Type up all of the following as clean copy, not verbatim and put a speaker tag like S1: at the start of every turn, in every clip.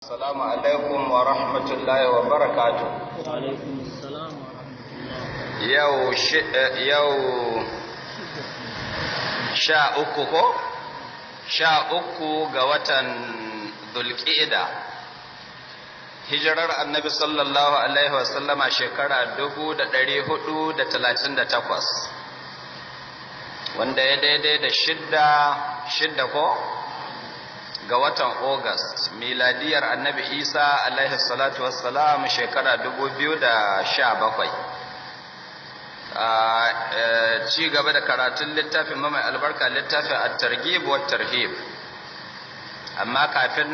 S1: Assalamu alaikum wa rahmatullahi wa barakatuh.
S2: Alaikum assalam wa rahmatullah.
S1: Yau yau 13 ko? 13 ga watan Dhulqa'ida. Hijirar Annabi sallallahu alaihi wa sallama shekara 1438. Wanda ya daidai da 6 ko? Ga watan August, miladiyar Annabi Isa alaihi salatu wassalam shekara 2017. Ci gaba da karatun littafin mai albarka, littafin at-targhib wa tarhib. Amma kafin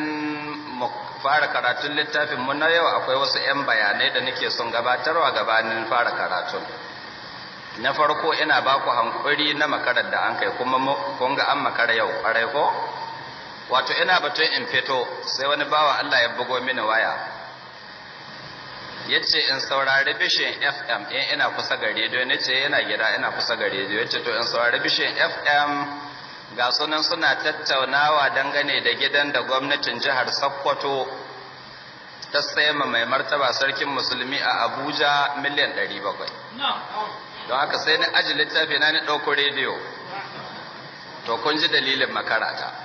S1: mu fara karatun littafin mu na yau, akwai wasu 'yan bayanai da nake son gabatarwa gabanin fara karatun. Na farko, ina ba ku hankuri na makarar da an kai, kuma kun ga an makara yau kwarai ko? Wato ina batun in fito, sai wani bawa Allah ya bugo mini waya, yace in saurari Bishin FM in ina kusa ga rediyo. Nace yana gida, ina kusa ga rediyo. Yace to in saurari Bishin FM, ga sunan suna tattaunawa dangane da gidan da gwamnatin jihar Sokoto ta sayama mai martaba sarkin musulmi a Abuja miliyan 700. Don haka sai ni aji littafi na, ni ɗauko rediyo. To kun ji dalilin makarata.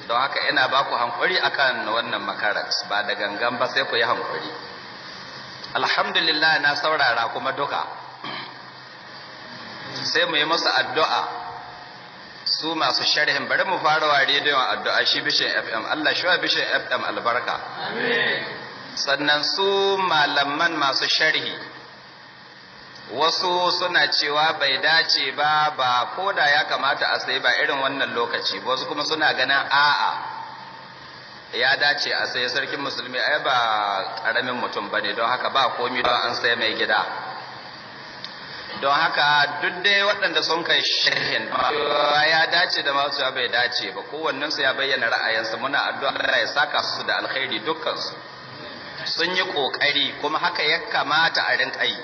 S1: Don haka ina ba ku hankuri akan wannan makarat, ba da gangan ba, sai ku yi hankuri. Alhamdulillah, na saurara kuma duka. Sai mu yi musu addu'a su masu sharhin. Bari mu fara wa rediyon addu'a, shi Bishin FM. Allah shi wa Bishin FM albarka. Sannan su malaman masu sharhi, wasu suna cewa bai dace ba, ba ko da ya kamata a sai ba irin wannan lokaci ba. Wasu kuma suna ganin a'a, ya dace a sai, sarkin musulmi ai ba karamin mutum ba ne, don haka ba komi don an sai mai gida. Don haka duk dai waɗanda sun kai sharhin ya dace da masu ya bai dace ba, kowannensu ya bayyana ra'ayinsa. Muna addu'a Allah ya saka su da alkhairi, dukkansu sun yi ƙoƙari, kuma haka ya kamata a rinƙa yi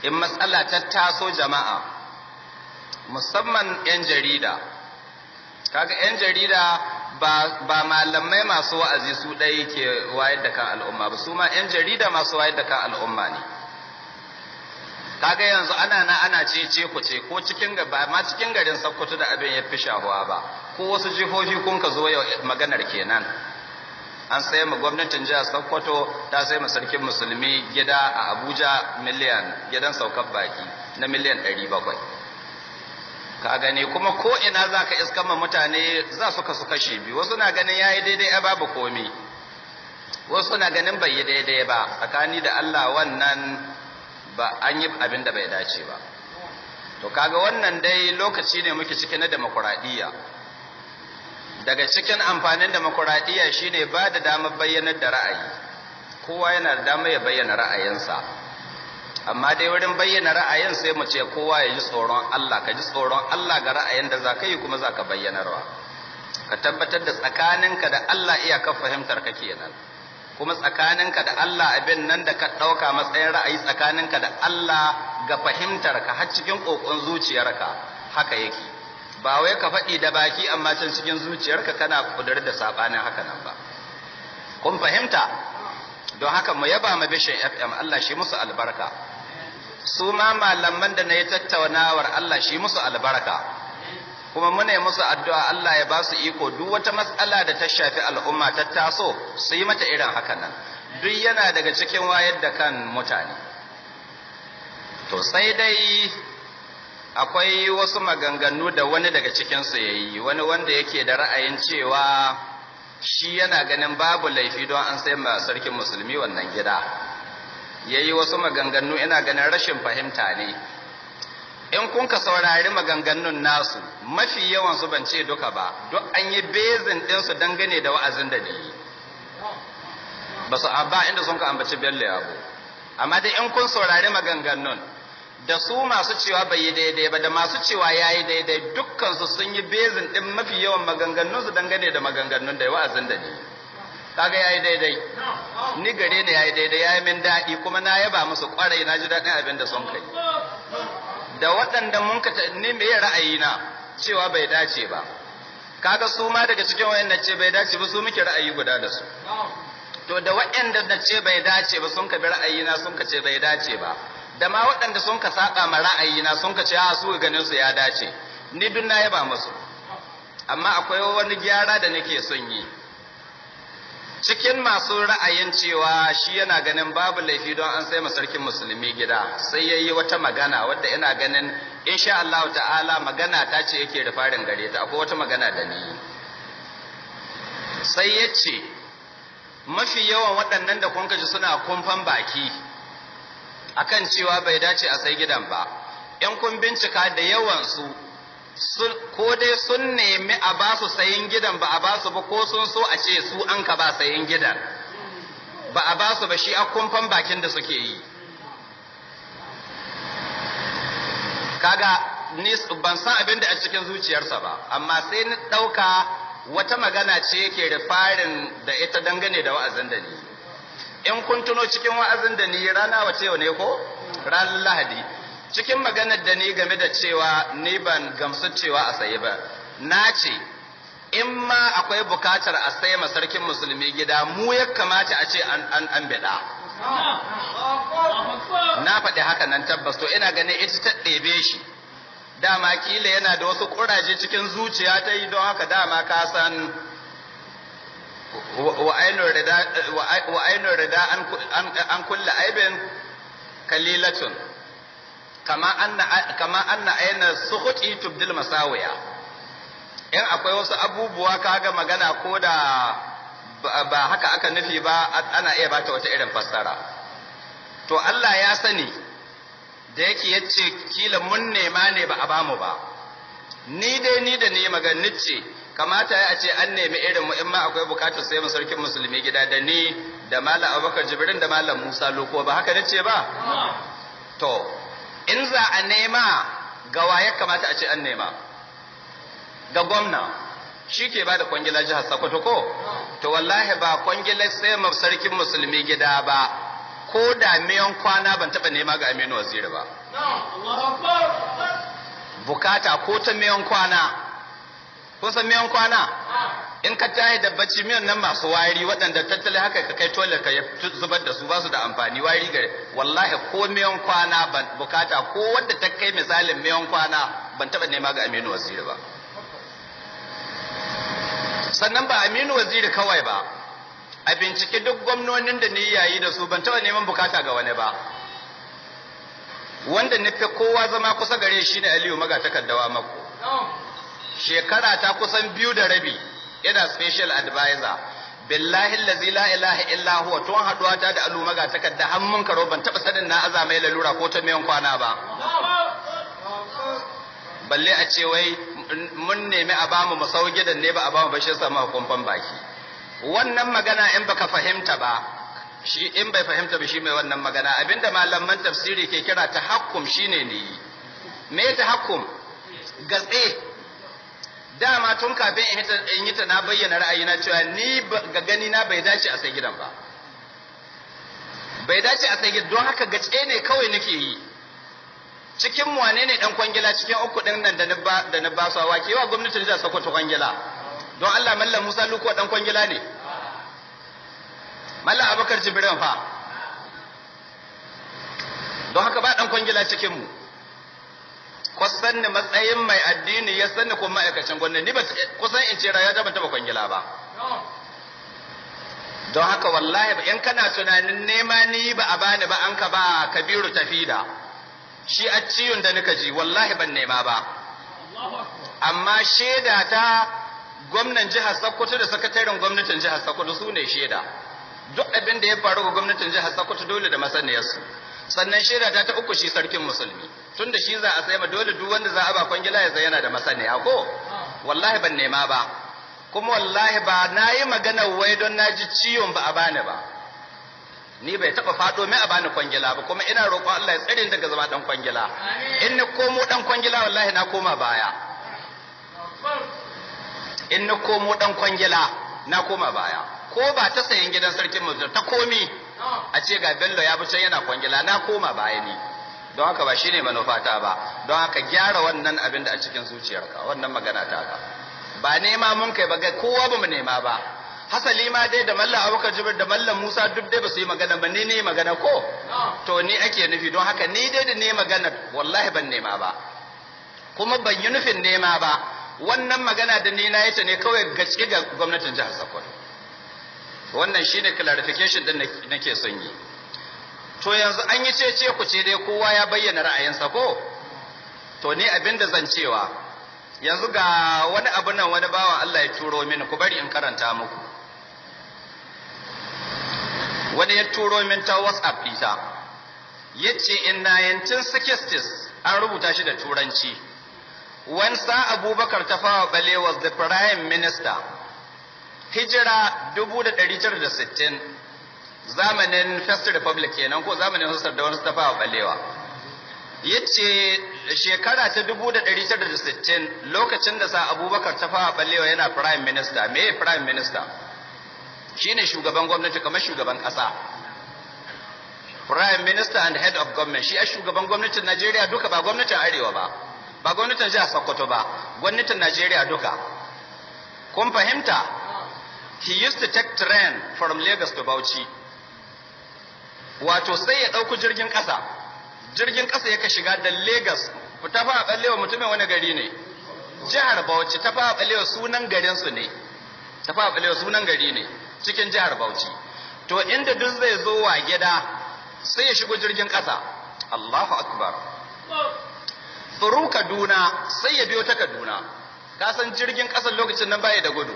S1: in matsala ta taso. Jama'a, musamman 'yan jarida, kaga 'yan jarida ba malamai masu wa'azi su ɗaya ke wayar da kan al'umma ba, su ma 'yan jarida masu wayar da kan al'umma ne. Kaga yanzu ana na ana ce ce ku ce ko cikin, ba ma cikin garin Sokoto da abin ya fi shahuwa ba, ko wasu jihohi kun ka zo yau maganar kenan. An sai mu gwamnatin jihar Sokoto ta sai mu sarkin musulmi gida a Abuja, miliyan, gidan saukar baki na miliyan 700. Ka gani, kuma ko ina za ka iska ma mutane za su kasu kashi biyu. Wasu na ganin ya yi daidai, ya babu komi. Wasu na ganin bai yi daidai ba, tsakani da Allah wannan ba an yi abin da bai dace ba. To kaga wannan dai lokaci ne muke ciki na demokuraɗiyya. Daga cikin amfanin demokuraɗiyya shine ba da damar bayyanar da ra'ayi. Kowa yana da damar ya bayyana ra'ayinsa, amma dai wurin bayyana ra'ayin sai mu ce kowa ya ji tsoron Allah. Ka ji tsoron Allah ga ra'ayin da za ka yi kuma za ka bayyanarwa. Ka tabbatar da tsakaninka da Allah iyakar fahimtar ka kenan, kuma tsakaninka da Allah abin nan da ka ɗauka matsayin ra'ayi, tsakaninka da Allah ga fahimtar ka har cikin ƙoƙon zuciyarka haka yake. Ba wai ka faɗi da baki amma can cikin zuciyarka kana ƙudurin da saɓanin haka nan ba. Kun fahimta? Don haka mu yaba ma Bishin FM, Allah shi musu albarka. Su ma malaman da na yi tattaunawar, Allah shi musu albarka, kuma muna yi musu addu'a Allah ya ba su iko duk wata matsala da ta shafi al'umma ta taso su yi mata irin haka nan. Duk yana daga cikin wayar da kan mutane. To sai dai akwai wasu maganganu da wani daga cikinsu ya yi, wani wanda yake da ra'ayin cewa shi yana ganin babu laifi don an sai ma sarkin musulmi wannan gida. Ya yi wasu maganganu, ina ganin rashin fahimta ne. In kun ka saurari maganganun nasu, mafi yawan su, ban ce duka ba, duk an yi basing ɗinsu dangane da wa'azin da ni ba su ba inda sun ka ambaci Bello Yabo. Amma dai in kun saurari maganganun, da su masu cewa bai yi daidai ba da masu cewa ya yi daidai, dukkansu sun yi basing ɗin mafi yawan maganganun su dangane da maganganun da wa'azin da ni. Kaga ya yi daidai, ni gare ni ya yi daidai, ya yi min daɗi, kuma na yaba musu kwarai, na ji daɗin abin da sun kai. Da waɗanda mun ka ni me ra'ayina cewa bai dace ba. Kaga su ma daga cikin wayannan ce bai dace ba, su muke ra'ayi guda da su. To da waɗanda na ce bai dace ba sun ka bi ra'ayina, sun ka ce bai dace ba, da ma waɗanda sun ka saba ma ra'ayina sun ka ce a su ganin su ya dace, ni duk na yaba musu. Amma akwai wani gyara da nake son yi. Cikin masu ra'ayin cewa shi yana ganin babu laifi don an sai sarkin musulmi gida, sai ya yi wata magana wadda ina ganin insha Allah ta'ala magana ta ce yake da farin gare ta. Akwai wata magana da ni, sai ya ce mafi yawan waɗannan da kun kaji suna kumfan baki akan cewa bai dace a sai gidan ba, in kun bincika da yawansu ko dai sun nemi a ba su sayin gidan ba a ba su ba, ko sun so a ce su an ka ba sayin gidan ba a ba su ba, shi a kumfan bakin da suke yi. Kaga ni ban san abin da a cikin zuciyarsa ba, amma sai ni ɗauka wata magana ce yake da farin da ita dangane da wa'azin da ni. In kun tuno cikin wa'azin da ni rana wace yau ne ko ranar Lahadi, cikin maganar da ni game da cewa ni ban gamsu cewa a sayi ba, na ce in ma akwai bukatar a sayi ma sarkin musulmi gida, mu ya kamata a ce an biɗa. Na faɗi haka nan tabbas. To ina ganin ita ta ɗebe shi, dama kila yana da wasu ƙuraje cikin zuciya ta yi, don haka dama ka san wa ainihin rida an kulle aibin kalilatun kama anna aina suhuti tubdil masawiya. In akwai wasu abubuwa kaga magana ko da ba haka aka nufi ba, ana iya bata wata irin fassara. To Allah ya sani da yake yace kila mun nema ne ba a bamu ba. Ni dai ni da ni maganin ce kamata ya ce an nemi irin mu in ma akwai bukatar sai mu sarkin musulmi gida, da ni da Malam Abubakar Jibrin da Malam Musa Loko, ba haka nace ba? To in za a nema gawa ya kamata a ce an nema ga gwamna, shi ke ba da kwangila jihar Sokoto ko? To wallahi ba kwangila sai mu sarkin musulmi gida ba, ko da miyan kwana ban taɓa nema ga Aminu Waziri ba. Bukata ko ta miyan kwana, kun san miyan kwana? In ka tayi da bacci miyan nan masu wari waɗanda tattali haka ka kai toilet ka zubar da su, ba su da amfani, wari gare. Wallahi ko miyan kwana ban bukata ko wanda ta kai misalin miyan kwana ban taɓa nema ga Aminu Waziri ba. Sannan ba Aminu Waziri kawai ba, a bincike duk gwamnonin da ni yayi da su ban taɓa neman bukata ga wani ba. Wanda nufi kowa zama kusa gare shi ne Aliyu Magatakardawa Mako. Shekara ta kusan 2.5 ina special advisor. Billahi allazi la ilaha illa huwa, tun haduwa ta da Aliyu Magatakarda har mun karo ban taɓa sanin na azamai lalura ko ta miyan kwana ba. Balle a ce wai mun nemi a bamu mu sau gidan ne ba a bamu ba, shi yasa muka kumfan baki. Wannan magana in baka fahimta ba, shi in bai fahimta ba shi mai wannan magana, abinda malaman tafsiri ke kira tahakkum shine ne. Me tahakkum? Gatse. Dama tun kafin in yi ta na bayyana ra'ayina cewa ni ga gani na bai dace a sai gidan ba. Bai dace a sai gidan, don haka gatse ne kawai nake yi. Cikin wane ne dan kwangila cikin uku din nan da na ba su hawa kewa gwamnatin jihar Sokoto kwangila? Don Allah Mallam Musa Luko dan kwangila ne? Mallam Abubakar Jibrin fa? Don haka ba dan kwangila cikin mu. Kusan ni matsayin mai addini ya sanni ko ma'aikacin gwamnati, ni ba kusan in ce rayuwa ta ban taba kwangila ba. Don haka wallahi in kana tunanin nema ni ba a bani ba, an ka ba Kabiru Tafida, shi a ciwon da nika ji wallahi ban nema ba. Amma shaida ta gwamnan jihar Sokoto da sakataren gwamnatin jihar Sokoto su ne shaida. Duk abin da ya faru ga gwamnatin jihar Sokoto dole da masaniyarsu. Sannan shaida ta uku shi sarkin musulmi, tunda shi za a sai ma dole duk wanda za a ba kwangila ya yana da masaniya ko? Wallahi ban nema ba. Kuma wallahi ba na yi magana wai don na ji ciwon ba a bani ba. Ni bai taba fado mai a bani kwangila ba, kuma ina roƙon Allah ya tsare ni daga zama dan kwangila. In ni komo dan kwangila wallahi na koma baya. In ni komo dan kwangila na koma baya. Ko ba ta sayen gidan sarkin musulmi ta komi a ce ga Bello ya bi can yana kwangila, na koma baya ni. Don haka ba shine manufata ba. Don haka gyara wannan abin da a cikin zuciyarka, wannan magana ta ka. Ba nema mun kai ba, ga kowa ba mu nema ba. Hasali ma dai da Mallam Abubakar Jibir da Mallam Musa duk dai ba su yi magana ba, ni ne magana ko? To ni ake nufi, don haka ni dai da ne magana, wallahi ban nema ba. Kuma ban yi nufin nema ba. Wannan magana da ni na yi ta ne kawai gaske ga gwamnatin jihar Sokoto. Wannan shine clarification din nake son yi. To yanzu an yi cece ku ce dai, kowa ya bayyana ra'ayinsa ko? To ni abin da zan cewa yanzu, ga wani abu nan wani bawan Allah ya turo mini, ku bari in karanta muku. Wani ya turo min ta WhatsApp ɗita, yace in 1960s, an rubuta shi da Turanci, when Sir Abubakar Tafawa Balewa was the prime minister, hijira 1960, zamanin First Republic kenan ko zamanin Sardauna Tafawa Balewa, yace shekara ta 1960, lokacin da Sir Abubakar Tafawa Balewa yana prime minister. Me prime minister? Shine shugaban gwamnati, kamar shugaban kasa. Prime minister and head of government, shi a shugaban gwamnatin Najeriya duka, ba gwamnatin Arewa ba, ba gwamnatin jihar Sokoto ba, gwamnatin Najeriya duka. Kun fahimta? He used to take train from Lagos to Bauchi. Wato sai ya ɗauki jirgin ƙasa, jirgin ƙasa yaka shiga da Lagos. Tafawa Balewa mutumin wani gari ne? Jihar Bauchi. Tafawa Balewa sunan garin su ne. Tafawa Balewa sunan gari ne cikin jihar Bauchi. To inda duk zai zo wa gida, sai ya shigo jirgin ƙasa. Allahu akbar. Through Kaduna, sai ya biyo ta Kaduna. Ka san jirgin ƙasar lokacin nan baya da gudu.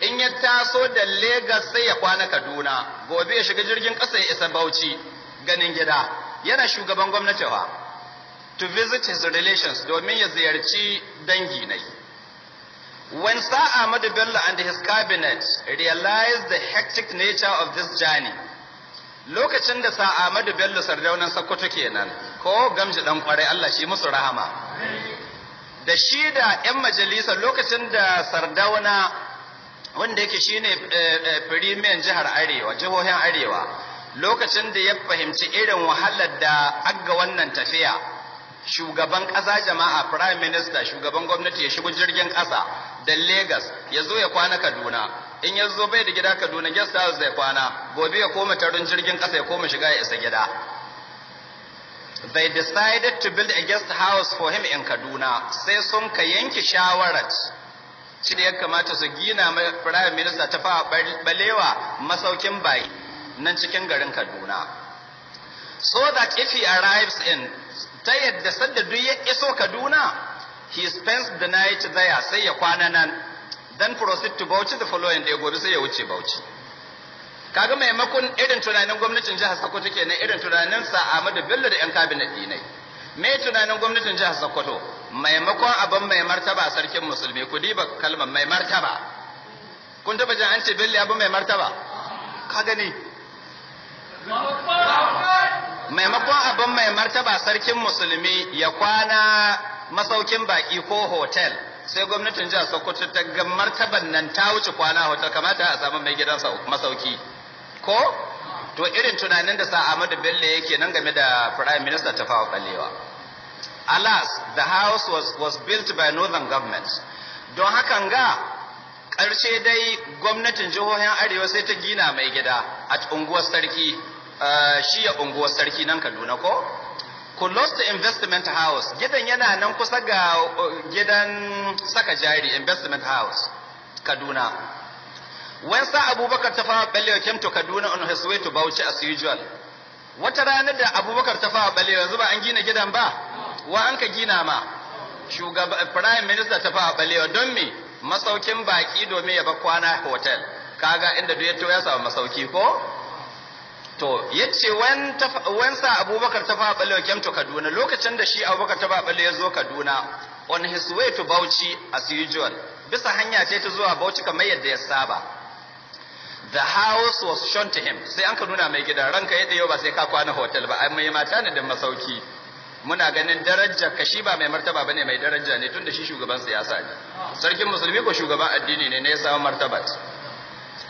S1: In ya taso da Lagos, sai ya kwana Kaduna, gobe ya shiga jirgin ƙasa ya isa Bauchi ganin gida, yana shugaban gwamnati fa, to visit his relations, domin ya ziyarci dangi nai. When Sir Ahmadu Bello and his cabinet realized the hectic nature of this journey, lokacin da Sir Ahmadu Bello, Sardaunan Sokoto kenan ko, gamji dan kwarai, Allah shi musu rahama, da shi da 'yan majalisa, lokacin da Sardauna, wanda yake shine firimiyan jihar Arewa, jihohin Arewa, lokacin da ya fahimci irin wahalar da agga wannan tafiya, shugaban ƙasa, jama'a, prime minister, shugaban gwamnati, ya shigo jirgin ƙasa da Lagos ya zo ya kwana Kaduna. In ya zo bai da gida Kaduna, guest house zai kwana, gobe ya koma tarin jirgin ƙasa ya koma shiga ya isa gida. They decided to build a guest house for him in Kaduna. Sai sun ka yanke shawarar shi da ya kamata su gina mai prime minister Tafawa Balewa masaukin bai nan cikin garin Kaduna, so that if he arrives in, ta yadda sadda duk ya iso Kaduna, he spends the night there, sai ya kwana nan, then proceed to Bauchi the following day, gobe sai ya wuce Bauchi. Kaga maimakon irin tunanin gwamnatin jihar Sokoto kenan, irin tunanin Sir Ahmadu Bello da yan cabinet dinai. Me tunanin gwamnatin jihar Sokoto? Maimakon abin mai martaba sarkin musulmi, ku diba kalmar mai martaba. Kun taba jin an ce Bello ya bi mai martaba? Ka gani, maimakon abin mai martaba sarkin musulmi ya kwana masaukin baki ko hotel, sai gwamnatin jihar Sokoto ta ga martaban nan ta wuce kwana hotel, kamata a samu mai gidansa masauki ko. To irin tunanin da Sir Ahmadu Bello yake nan game da prime minister Tafawa Balewa. Alas, the house was built by northern government. Don hakan ga ƙarshe dai gwamnatin jihohin Arewa sai ta gina mai gida a unguwar sarki, shiya unguwar sarki nan Kaduna ko, close to Investment House. Gidan yana nan kusa ga gidan saka jari, Investment House, Kaduna. When Sir Abubakar Tafawa Balewa came to Kaduna on his way to Bauchi as usual, wata ranar da Abubakar Tafawa Balewa, yanzu ba an gina gidan ba, wa an ka gina ma? Shugaba, prime minister Tafawa Balewa. Don me? Masaukin baki, domin ya ba kwana hotel. Kaga inda duk ya to ya samu masauki ko. To yace when Sir Abubakar Tafawa Balewa came to Kaduna, lokacin da shi Abubakar Tafawa Balewa ya zo Kaduna on his way to Bauchi as usual, bisa hanya ce ta zuwa Bauchi kamar yadda ya saba, the house was shown to him. Sai an ka nuna mai gidan, ranka yadda yau ba sai ka kwana hotel ba, ai mai mata ne da masauki, muna ganin darajar ka. Shi ba mai martaba bane, mai daraja ne, tunda shi shugaban siyasa ne. Sarkin musulmi ko shugaban addini ne, ne ya samu martaba.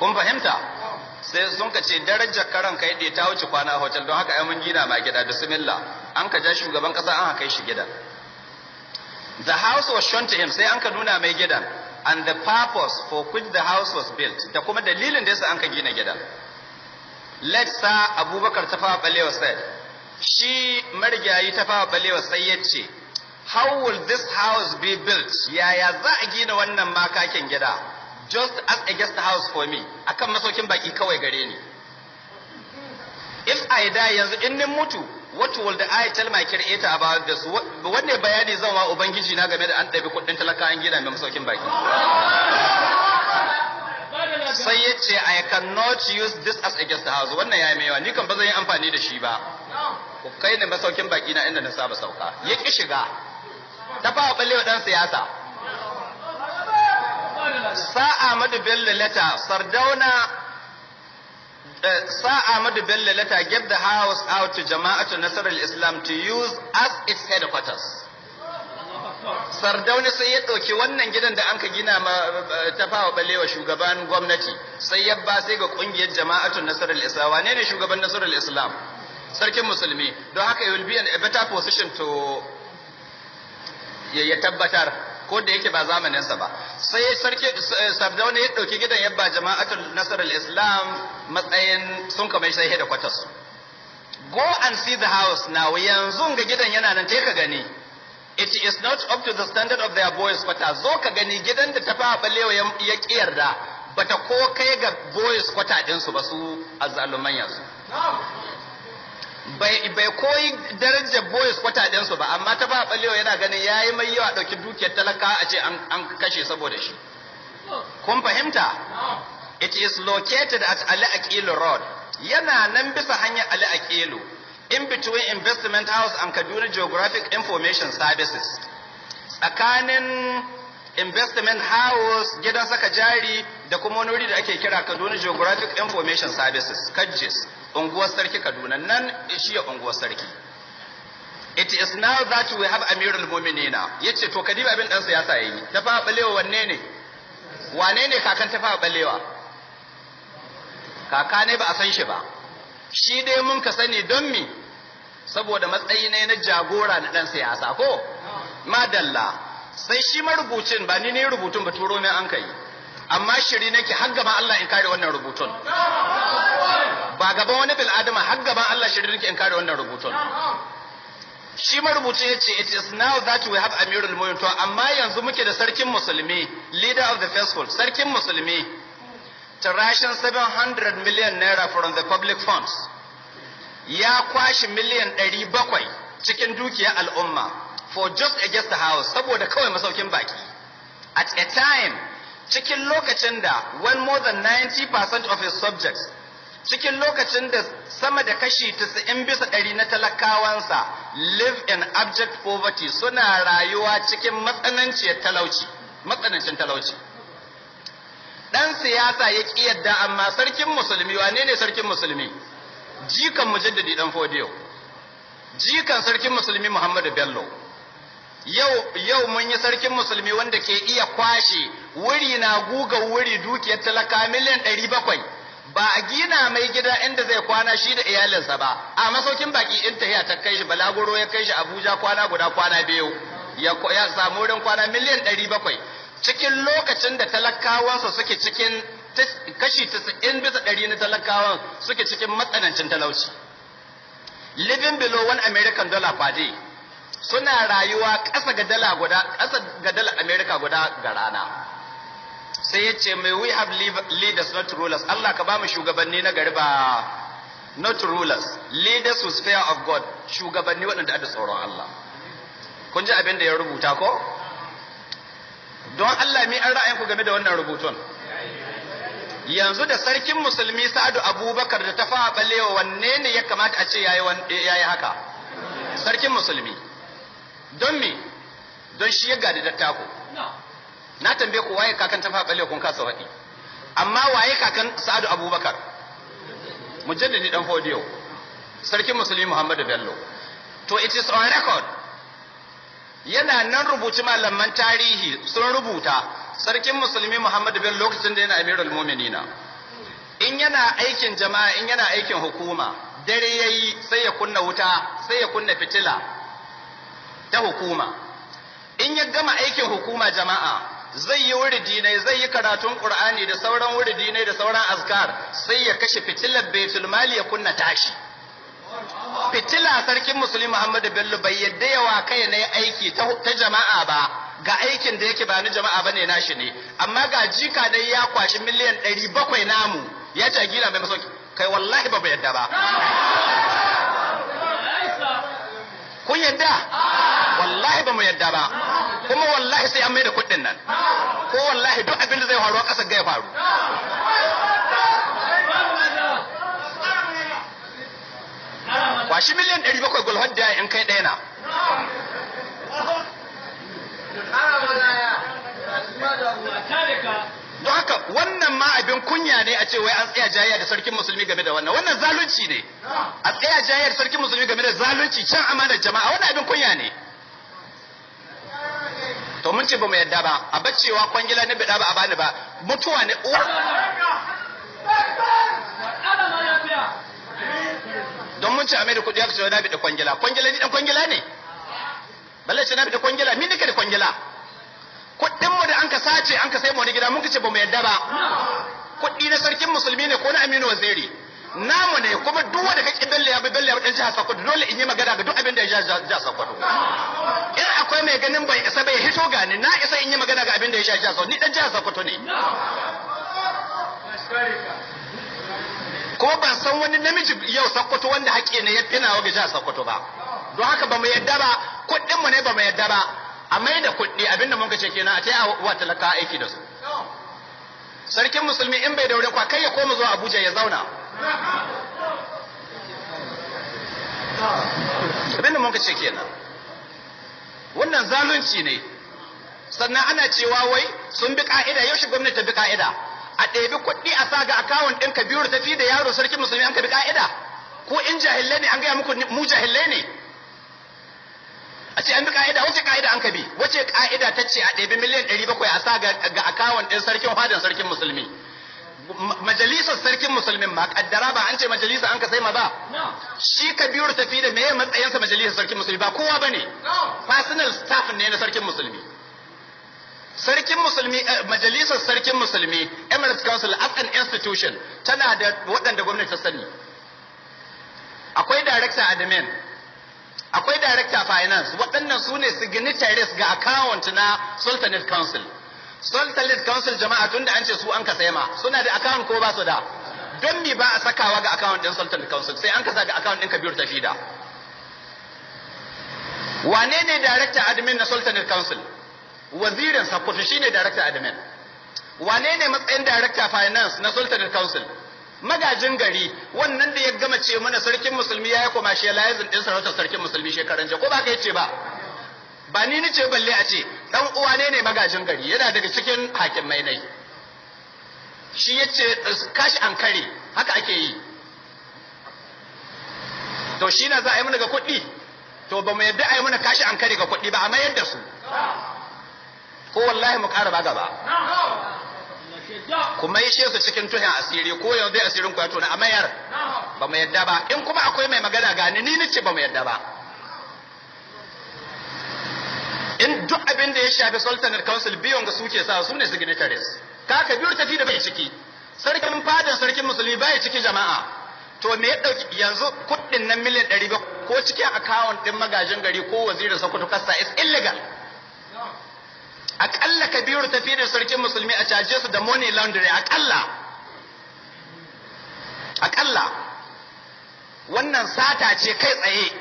S1: Kun fahimta? Sai sun ka ce darajar karan kai da ta wuce kwana hotel, don haka ai mun gina ma gida, bismillah. An ka ja shugaban kasa an kai shi gidan. The house was shown to him, sai an ka nuna mai gidan. And the purpose for which the house was built, da kuma dalilin da yasa an ka gina gidan. Late Sir Abubakar Tafawa Balewa said, shi marigayi Tafawa Balewa sai ya ce, "How will this house be built?" Yaya za a gina wannan makakin gida? "Just as a guest house for me," akan masaukin baki kawai gare ni. "If I die," yanzu in ni mutu, "what will I tell my creator about this?" Wanne bayani zan wa ubangiji na game da an ɗabi kuɗin talaka an gina mai masaukin baki? Sai ya ce, "I cannot use this as a guest house." Wannan ya mai yawa, ni kan ba zan yi amfani da shi ba. Ku kai ni masaukin baki na inda na saba sauka. Ya ki shiga. Tafawa Balewa dan siyasa. Sir Ahmadu Bello later, Sardauna, Sir Ahmadu Bello later gave the house out to Jama'atu Nasrul Islam to use as its headquarters. Sardauna sai ya ɗauki wannan gidan da anka gina ma Tafawa Balewa, shugaban gwamnati, sai ya ba sai ga ƙungiyar Jama'atu Nasrul Islam. Wane ne shugaban Nasrul Islam? Sarkin Musulmi. Don haka he will be in a better position to ya tabbatar, ko da yake ba zamaninsa ba. Sai sarki Sardauna ya ɗauki gidan ya ba Jama'atul Nasrul Islam matsayin sun kamar sai headquarters. Go and see the house now. Yanzu ga gidan yana nan, ka gani. It is not up to the standard of their boys quarter. Zo ka gani gidan da Tafawa Balewa ya kiyarda, bata ko kai ga boys quarter ɗinsu ba, su azzaluman yanzu. Bai koyi darajar boys quarter ɗinsu ba, amma Tafawa Balewa yana ganin yayi mai yawa ɗauki dukiyar talaka a ce an kashe saboda shi. Kun fahimta? It is located at Ali Akilu Road. Yana nan bisa hanyar Ali Akilu, in between Investment House and Kaduna Geographic Information Services. Tsakanin Investment House, gidan saka jari, da kuma wani wuri da ake kira Kaduna Geographic Information Services, KADGIS, Unguwar Sarki, Kaduna, nan shi ya Unguwar Sarki. It is now that we have Amirul Muminina. Yace to kadiba abin dan siyasa yayi. Tafawa Balewa wanne ne? Wane ne kakan Tafawa Balewa? Kaka ne ba a san shi ba. Shi dai mun ka sani don mi? Saboda matsayi ne na jagora na dan siyasa ko? Madalla. Sai shi marubucin, ba ni ne rubutun ba, turo min an kai. Amma shiri nake har gaban Allah in kare wannan rubutun. Ba gaban wani bil adama, har gaban Allah shiri nake in kare wannan rubutun. Shi marubucin ya ce, "It is now that we have Amirul Mu'minin," to amma yanzu muke da Sarkin Musulmi, leader of the faithful, Sarkin Musulmi, trashing 700 million naira from the public funds. Ya kwashi miliyan 700 cikin dukiyar al'umma for just a guest house, saboda kawai masaukin baki. At a time, cikin lokacin da, when more than 90% of his subjects, cikin lokacin da sama da kashi 90% na talakawansa, live in abject poverty, suna rayuwa cikin matsananciyar talauci, matsanancin talauci. Dan siyasa ya ƙi yadda, amma Sarkin Musulmi, wane ne Sarkin Musulmi? Jikan Mujaddadi Dan Fodiyo, jikan Sarkin Musulmi Muhammadu Bello. Yau yau mun yi Sarkin Musulmi wanda ke iya kwashe wuri na guga wuri dukiyar talaka miliyan 700, ba a gina mai gida inda zai kwana shi da iyalinsa ba, a masaukin baki in tahiya ta kai shi balaguro, ya kai shi Abuja kwana guda, kwana biyu, ya samu wurin kwana, miliyan 700, cikin lokacin da talakawansa suke cikin kashi 90% na talakawan suke cikin matsanancin talauci, living below 1 American dollar per day, suna rayuwa ƙasa ga dala guda, ƙasa ga dala America guda ga rana. Sai ya ce, "May we have leaders, not rulers." Allah ka ba mu shugabanni na gari, ba not rulers, leaders with fear of God, shugabanni waɗanda da tsoron Allah. Kun ji abin da ya rubuta ko? Don Allah, mi an ra'ayinku game da wannan rubutun? Yanzu da Sarkin Musulmi Sa'adu Abubakar da Tafawa Balewa, wanne ne ya kamata a ce yayi haka? Sarkin Musulmi. Don me? Don shi ya gadi dattako. Na tambaye ku waye kakan Tafawa Balewa, kun kasa faɗi. Amma waye kakan Sa'adu Abubakar? Mujaddadi Dan Fodiyo, Sarkin Musulmi Muhammadu Bello. To it is on record, yana nan rubuci, malaman tarihi sun rubuta, Sarkin Musulmi Muhammadu Bello, lokacin da yana Amirul Muminina, in yana aikin jama'a, in yana aikin hukuma, dare yayi sai ya kunna wuta, sai ya kunna fitila ta hukuma. In ya gama aikin hukuma, jama'a Zai yi wuridi ne, zai yi karatun Qur'ani da sauran wuridi ne da sauran azkar, sai ya kashe fitilar Baitul Mali ya kunna tashi. Fitila sarkin musulmi Muhammadu Bello bai yadda yawa kai ne aiki ta jama'a ba, ga aikin da yake ba ni jama'a bane, nashi ne. Amma ga jika dai ya kwashi miliyan 700 namu ya ce a gina mai masauki. Kai, wallahi ba yadda ba. Kun yadda? Wallahi ba mu yadda ba, kuma wallahi sai an mai da kuɗin nan, ko wallahi duk abin da zai faru a ƙasar ga ya faru. Kwashi miliyan 700 gulhar da in kai ɗaya na. Don haka wannan ma abin kunya ne a ce wai an tsaya jayayya da sarkin musulmi game da wannan. Wannan zalunci ne. A tsaya jayayya da sarkin musulmi game da zalunci, can amanar jama'a, wannan abin kunya ne. To mun ce ba mu yadda ba. A bacewa kwangila na bida ba a bani ba, mutuwa ne uwa. Don mun ce a mai da kuɗi, aka ce na bida kwangila. Kwangila, ni dan kwangila ne? Balle ce na bida kwangila. Mi nika da kwangila? Kuɗin mu da an ka sace an ka sai mu wani gida, mun ce ba mu yadda ba. Kuɗi na sarkin musulmi ne ko na Aminu Waziri, namu ne. Kuma duk wanda kake Bello ya bi, Bello ya bi dan jihar Sokoto, dole in yi magana ga duk abin da ya jihar Sokoto. In akwai mai ganin bai isa bai hito, gani na isa in yi magana ga abin da ya jihar Sokoto. Ni dan jihar Sokoto ne, kuma ban san wani namiji yau Sokoto wanda haƙƙi ne ya finawa ga jihar Sokoto ba. Don haka ba mu yadda ba. Kuɗin mu ne, ba mu yadda ba. A mai da kuɗi. Abinda mun ce kenan, a ta wa talaka aiki da su. Sarkin musulmi in bai daure kwa kai ya koma zuwa Abuja ya zauna. Abinda mun ce kenan, wannan zalunci ne. Sannan ana cewa wai sun bi ka'ida. Yaushe gwamnati ta bi ka'ida a ɗebi kuɗi a sa ga akawun ɗin Kabiru tafi da yaro sarkin musulmi an ka bi ka'ida? Ko in jahillai ne, an gaya muku mu jahillai ne. A ce an bi ka'ida, wace ka'ida an ka bi? Wace ka'ida ta ce a ɗebi miliyan 700 a sa ga akawun ɗin sarkin fadan sarkin musulmi? Majalisar sarkin musulmin ma, kaddara ba an ce majalisa an ka sai ma ba, shi Kabiru tafi da meye matsayinsa majalisar sarkin musulmi? Ba kowa bane, personal staff ne na sarkin musulmi. Sarkin musulmi, majalisar sarkin musulmi, Emirates Council as an institution, tana da waɗanda gwamnati ta sani. Akwai director admin, akwai director finance. Waɗannan su ne signatories ga account na Sultanate Council. Sultanate Council, jama'a, tunda an ce su an ka ma, suna da account ko ba su da? Don me ba a sakawa ga account din Sultanate Council, sai an kasa ga account din Kabiru Tafida? Wane ne director admin na Sultanate Council? Wazirin Sokoto shine director admin. Wane ne matsayin director finance na Sultanate Council? Magajin gari, wannan da ya gama ce mana sarkin musulmi ya yi commercializing din sarautar sarkin musulmi shekaran jiya, ko ba ka yace ba? Ba ni ni ce balle a ce dan uwa ne ne magajin gari, yana daga cikin hakimai nai. Shi yace kashi an kare haka ake yi. To shi na za a yi mana ga kuɗi? To ba mu yadda a yi mana kashi an kare ga kuɗi ba. A mayar da su, ko wallahi mu ƙara ba gaba. Ku maishe su cikin tuhin asiri, ko yanzu dai asirin ku ya tona. A mayar, ba mu yadda ba. In kuma akwai mai magana, gani ni nace ba mu yadda ba. In duk abin da ya shafi Sultanate Council, biyon ga suke sa su ne signatories. Ka Kabiru tafi da bai ciki, sarkin fadan sarkin musulmi bai ciki, jama'a. To me ya dauki yanzu kuɗin nan miliyan 700 ko cikin account din magajin gari ko wazirin Sokoto kasa is illegal. Akalla Kabiru tafi da sarkin musulmi a caje su da money laundering. Akalla wannan sata ce kai tsaye,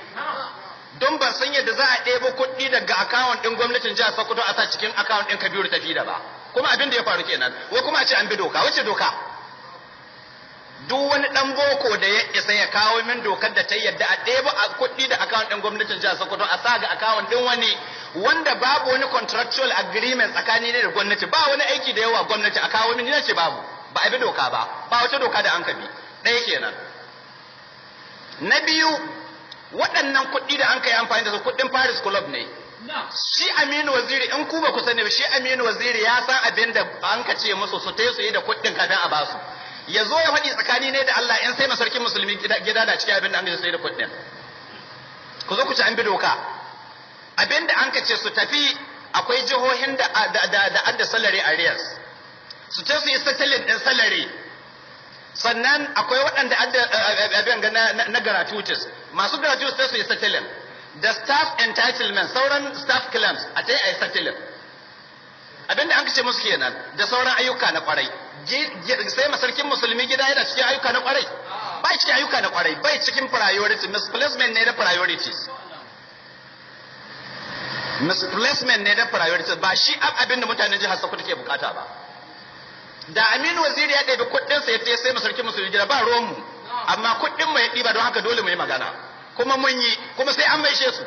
S1: don ban san yadda za a ɗebo kuɗi daga account ɗin gwamnatin jihar Sokoto a sa cikin account ɗin Kabiru tafi da ba. Kuma abin da ya faru kenan. Wai kuma a ce an bi doka. Wace doka? Duk wani ɗan boko da ya isa ya kawo min dokar da ta yadda a ɗebo a kuɗi da account ɗin gwamnatin jihar Sokoto a sa ga account ɗin wani wanda babu wani contractual agreement tsakani ne da gwamnati, ba wani aiki da yawa gwamnati, a kawo min. Ni ce babu, ba a bi doka ba, ba wata doka da an ka bi. Ɗaya kenan. Na biyu, waɗannan kuɗi da an kai amfani da su, kuɗin Paris Club ne. Shi Aminu Waziri, in ku ba ku sani ba, shi Aminu Waziri ya san abin da an ka ce musu su tai su yi da kuɗin kafin a basu. Ya zo ya faɗi tsakani ne da Allah, in sai masarkin musulmi gida da cikin abin da an ka ce su yi da kuɗin. Ku zo ku ci an bi doka. Abin da an ka ce su tafi Akwai jihohin da da da salary arrears, su ce su yi settling din salary. Sannan akwai waɗanda abin ga na gratuities, masu gratuities sai su yi settling da staff entitlement, sauran staff claims a ta yi a yi settling. Abinda an kace musu kenan, da sauran ayyuka na kwarai. Sai masarkin musulmi gida yana cikin ayyuka na kwarai? Bai cikin ayyuka na kwarai, bai cikin priority. Misplacement ne da priorities, misplacement ne da priorities. Ba shi abin da mutanen jihar Sokoto ke bukata ba. Da Aminu Waziri ya ɗebi kuɗin sa ya sai masarkin musulmi gida, ba ruwan mu, amma kuɗin mu ya ɗiba, don haka dole mu yi magana, kuma mun yi, kuma sai an maishe su.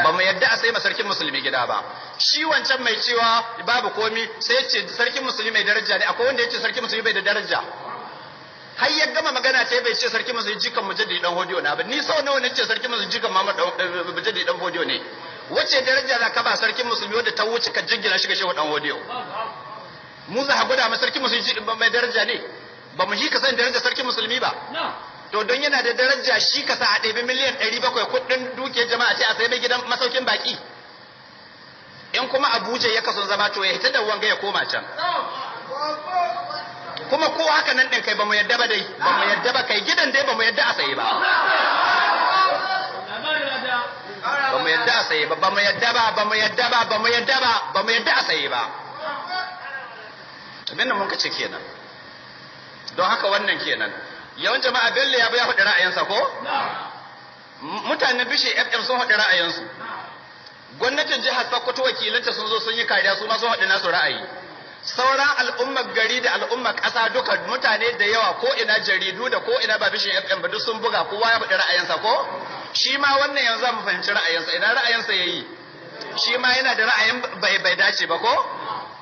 S1: Ba mu yadda a sai masarkin musulmi gida ba. Shi wancan mai cewa babu komi sai ce sarkin musulmi mai daraja ne. Akwai wanda ya ce sarkin musulmi bai da daraja? Har ya gama magana ta bai ce sarkin musulmi jikan Mujaddidi Dan Hodiyo na ba. Ni sau nawa ne ce sarkin musulmi jikan Muhammad Mujaddidi Dan Hodiyo ne? Wace daraja za ka ba sarkin musulmi wanda ta wuce ka jingina shi ga Shehu Dan Hodiyo? Mu za ka gwada ma sarkin musulmi mai daraja ne? Ba mu shi ka san darajar sarkin musulmi ba. To, don yana da daraja shi ka sa a ɗebi miliyan 700 kuɗin dukiyar jama'a ce a sai mai gidan masaukin baki? In kuma Abuja ya kason zama, to ya hita da wanga ya koma can. Kuma ko haka nan ɗin kai, ba mu yadda ba dai, ba mu yadda ba. Kai gidan dai ba mu yadda a sayi ba, ba mu yadda a sayi ba, ba mu yadda ba, ba mu yadda ba, ba mu yadda ba, ba mu yadda a sayi ba. Abin da mun ka ce kenan. Don haka wannan kenan. Yawan jama'a, Bello ya ya faɗi ra'ayinsa ko? Mutanen Bishe FM sun faɗi ra'ayinsu. Gwamnatin jihar Sokoto, wakilanta sun zo sun yi kariya, su ma sun faɗi nasu ra'ayi. Sauran al'ummar gari da al'ummar ƙasa duka, mutane da yawa, ko ina jaridu da ko ina, ba Bishe FM ba, duk sun buga, kowa ya faɗi ra'ayinsa ko? Shi ma wannan yanzu za mu fahimci ra'ayinsa. Ina ra'ayinsa yayi? Shi ma yana da ra'ayin bai dace ba ko?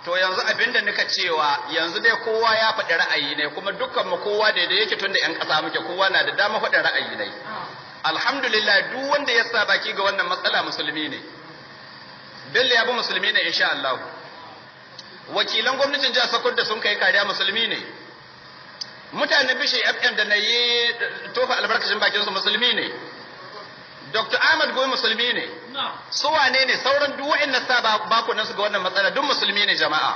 S1: To, yanzu abin da nika cewa, yanzu dai kowa ya faɗi ra'ayi ne, kuma dukkan mu kowa daidai yake, tun da 'yan ƙasa muke, kowa na da dama faɗin ra'ayi ne. Alhamdulillah, duk wanda ya sa baki ga wannan matsala musulmi ne. Bello ya bi musulmi ne insha Allah. Wakilan gwamnatin jihar Sokoto da sun kai kariya musulmi ne. Mutanen Bishe FM da na yi tofa albarkacin bakin su musulmi ne. Dr. Ahmad Gumi musulmi ne. Su wane ne sauran duk wa'annan sa bakunan su ga wannan matsala, duk musulmi ne jama'a.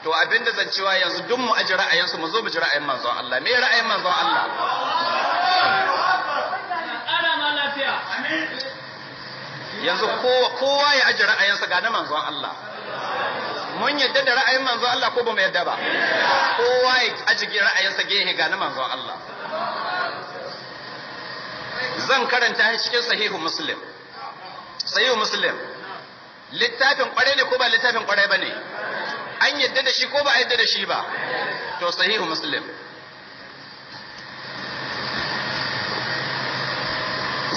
S1: To, abinda zan cewa yanzu, duk mu aji ra'ayinsu, mu zo mu ji ra'ayin manzon Allah. Me ra'ayin manzon Allah?
S2: Ƙara ma lafiya.
S1: Yanzu kowa ya aji ra'ayinsa, ga na manzon Allah. Mun yadda da ra'ayin manzon Allah ko ba mu yadda ba? Kowa ya aji ra'ayinsa gehe, ga na manzon Allah. Zan karanta shi cikin Sahihu Muslim. Sahihu Muslim littafin kwarai ne ko ba littafin kwarai ba ne? An yadda da shi ko ba a yadda da shi ba? To, Sahihu Muslim,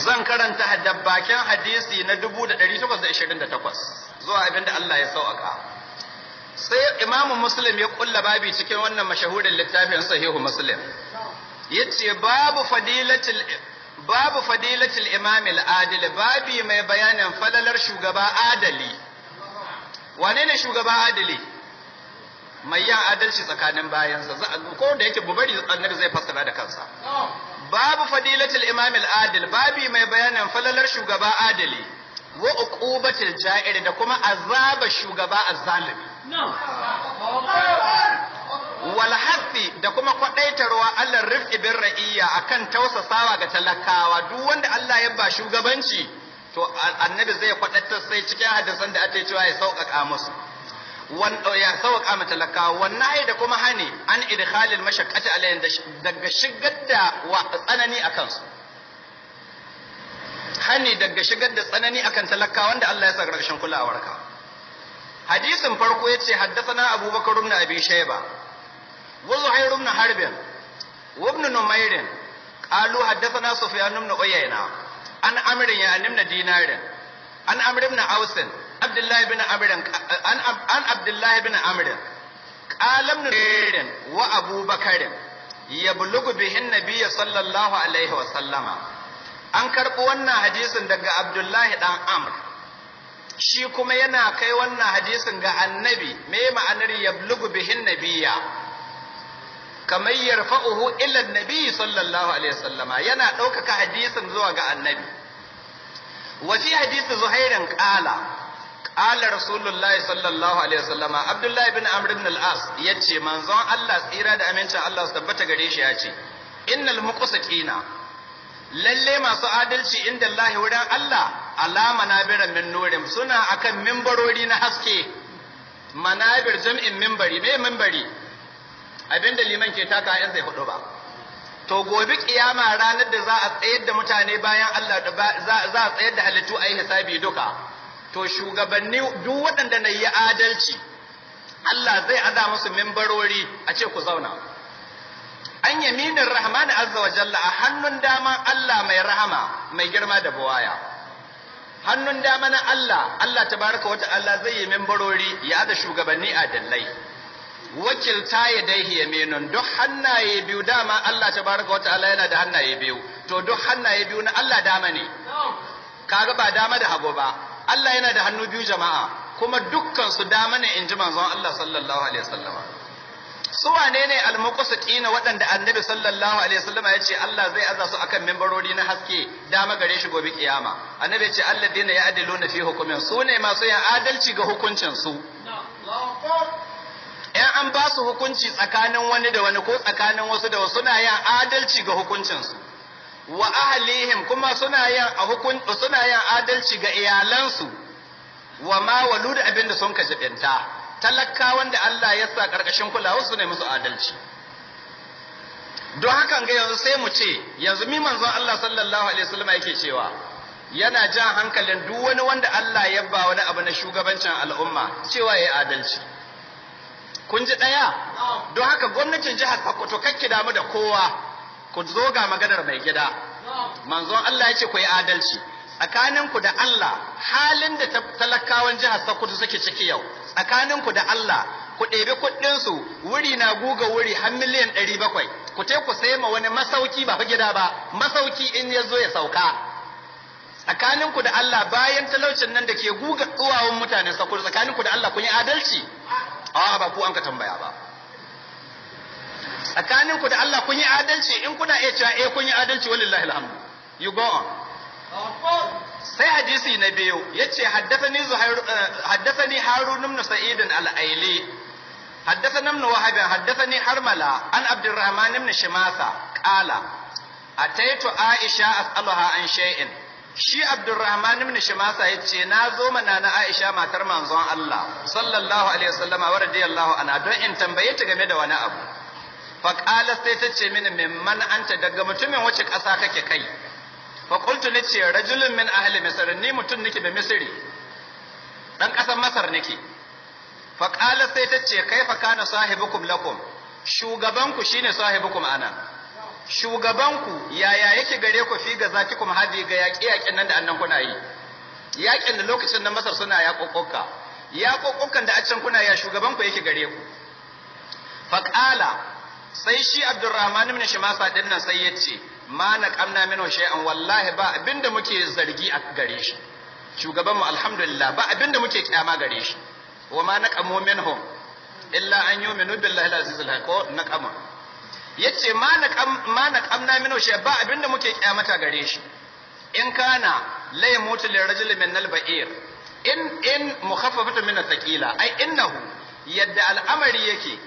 S1: zan karanta da bakin hadisi na 1828 zuwa abinda Allah ya sauƙaƙa. Sai Imamu Muslim ya kulla babi cikin wannan mashahurin littafin Sahihu Muslim, yace babu fadilatul imam al-adil, babi mai bayanin falalar shugaba adali. Wane ne shugaba adali? Mai yin adalci tsakanin bayansa. Ko da yake bubari annabi zai fassara da kansa. Babu fadilatul imam al-adil, babi mai bayanin falalar shugaba adali, wa uqubatil ja'ir, da kuma azaba shugaba azzalimi, wal hathi, da kuma kwadaitarwa, alal rifqi bir ra'iyya, akan tausasawa ga talakawa. Duk wanda Allah ya ba shugabanci, to annabi zai kwadatar sai cikin hadisan da ake cewa ya sauƙaƙa musu, ya sauƙaƙa ma talakawa. Wannan da kuma hani an idkhalil mashaqqati alayhim, daga shigar da tsanani akan su, hani daga shigar da tsanani akan talakawa wanda Allah ya sa ƙarshen kulawarka. Hadisin farko yace: haddathana Abubakar ibn Abi Shayba wa Zuhair ibn Harb wa ibn Numayr qalu haddathana Sufyan ibn Uyayna an Amr ya ibn Dinar an Amr ibn Aus Abdullah ibn Amr an Abdullah ibn Amr qala ibn Numayr wa Abu Bakar yablughu bihi an-nabiy sallallahu alaihi wa sallama. An karɓi wannan hadisin daga Abdullahi dan Amr, shi kuma yana kai wannan hadisin ga annabi. Me ma'anar yablughu bihin nabiyya? Kamar yarfa'uhu ila nabi sallallahu alaihi wasallama, yana ɗaukaka hadisin zuwa ga annabi. Wa fi hadisi Zuhairin qala qala Rasulullahi sallallahu alaihi wasallama, Abdullahi ibn Amr ibn al-As yace manzon Allah tsira da amincin Allah su tabbata gare shi yace, innal muqsitina, lalle masu adalci, inda Allah, wurin Allah, alama nabiran min nurin, suna akan mimbarori na haske. Manabir jam'in mimbari. Me mimbari? Abinda liman ke taka in zai hudu ba. To gobe kiyama, ranar da za a tsayar da mutane bayan Allah, za a tsayar da halittu a yi hisabi duka, to shugabanni duk waɗanda na yi adalci, Allah zai aza musu mimbarori a ce ku zauna an yaminin rahman azza wa jalla, a hannun daman Allah mai rahama mai girma da buwaya. Hannun dama na Allah, Allah tabaraka wa ta'ala zai yi mimbarori ya aza shugabanni adalai. Wakilta ya daihi yaminun, duk hannaye biyu dama Allah tabaraka wa ta'ala yana da hannaye biyu, to duk hannaye biyu na Allah dama ne. Kaga ba dama da hagu ba, Allah yana da hannu biyu jama'a, kuma dukkan su dama ne, in ji manzon Allah sallallahu alaihi wasallama. Su wane ne almuqsitina waɗanda Annabi sallallahu alaihi wasallama ya ce Allah zai aza su akan mimbarori na haske dama gare shi gobe kiyama? Annabi ya ce alladina ya'diluna fi hukumin, su ne masu yin adalci ga hukuncin su. In an ba su hukunci tsakanin wani da wani ko tsakanin wasu da wasu, suna yin adalci ga hukuncin su. Wa ahlihim, kuma suna yin adalci ga iyalansu. Wa ma walu, da abin da sun ka jibinta, talakawan da Allah ya sa karkashin kulawa, su ne musu adalci. Don hakan ga yanzu sai mu ce, yanzu mi manzon Allah sallallahu alaihi wasallam yake cewa? Yana jan hankalin duk wani wanda Allah ya ba wani abu na shugabancin al'umma cewa ya adalci. Kun ji ɗaya? Don haka gwamnatin jihar Sokoto, kakki damu da kowa, ku zo ga maganar mai gida. Manzon Allah ya ce ku yi adalci tsakaninku da Allah. Halin da talakawan jihar Sokoto suke ciki yau, tsakaninku da Allah, ku ɗebi kuɗinsu wuri na guga wuri har miliyan 700, ku te ku sai ma wani masauki, ba fa gida ba, masauki, in ya zo ya sauka. Tsakaninku da Allah, bayan talaucin nan da ke guga duwawun mutanen Sokoto, tsakaninku da Allah kun yi adalci? A'a, ba ku an ka tambaya ba. Tsakaninku da Allah kun yi adalci? In kuna iya cewa eh, kun yi adalci, walillahi alhamdu, you go on. Sai hadisi na biyu yace haddathani Zuhair, haddathani Harun ibn Sa'id al-Aili, haddathana ibn Wahab, haddathani Harmala an Abdurrahman ibn Shimasa qala ataitu Aisha as'aluha an shay'in. Shi Abdurrahman ibn Shimasa yace na zo mana na Aisha matar manzon Allah sallallahu alaihi wasallama wa radiyallahu anha don in tambaye ta game da wani abu. Faqala, sai ta ce mini, mimman anta, daga mutumin wace ƙasa kake kai? Fa qultu, nace, rajulun min ahli misr, ni mutum nake da Misri, dan ƙasar Masar nake. Fa qala, sai ta ce, kaifa kana sahibukum lakum, shugabanku, shine sahibukum ana, shugabanku yaya yake gare ku, fi gazatikum hadi, ga yaƙi yaƙin nan da annan kuna yi, yaƙin da lokacin na Masar suna yaƙoƙoƙa, yaƙoƙoƙan da a can kuna, ya shugabanku yake gare ku? Faqala, sai shi Abdurrahman ibn Shimasa din nan sai ya ce, ma naqamna minhu shay'an, wallahi ba abinda muke zargi a gare shi, shugaban mu alhamdulillah ba abinda muke kyama gare shi. Wa ma naqamu minhum illa an yu'minu billahi al-aziz al-hakim. Naqama yace ma naqamna minhu shay, ba abinda muke kyamata gare shi. In kana la yamutu lirajuli min al-ba'ir, in mukhaffafatu min ath-thaqila, ai innahu, yadda al'amari yake,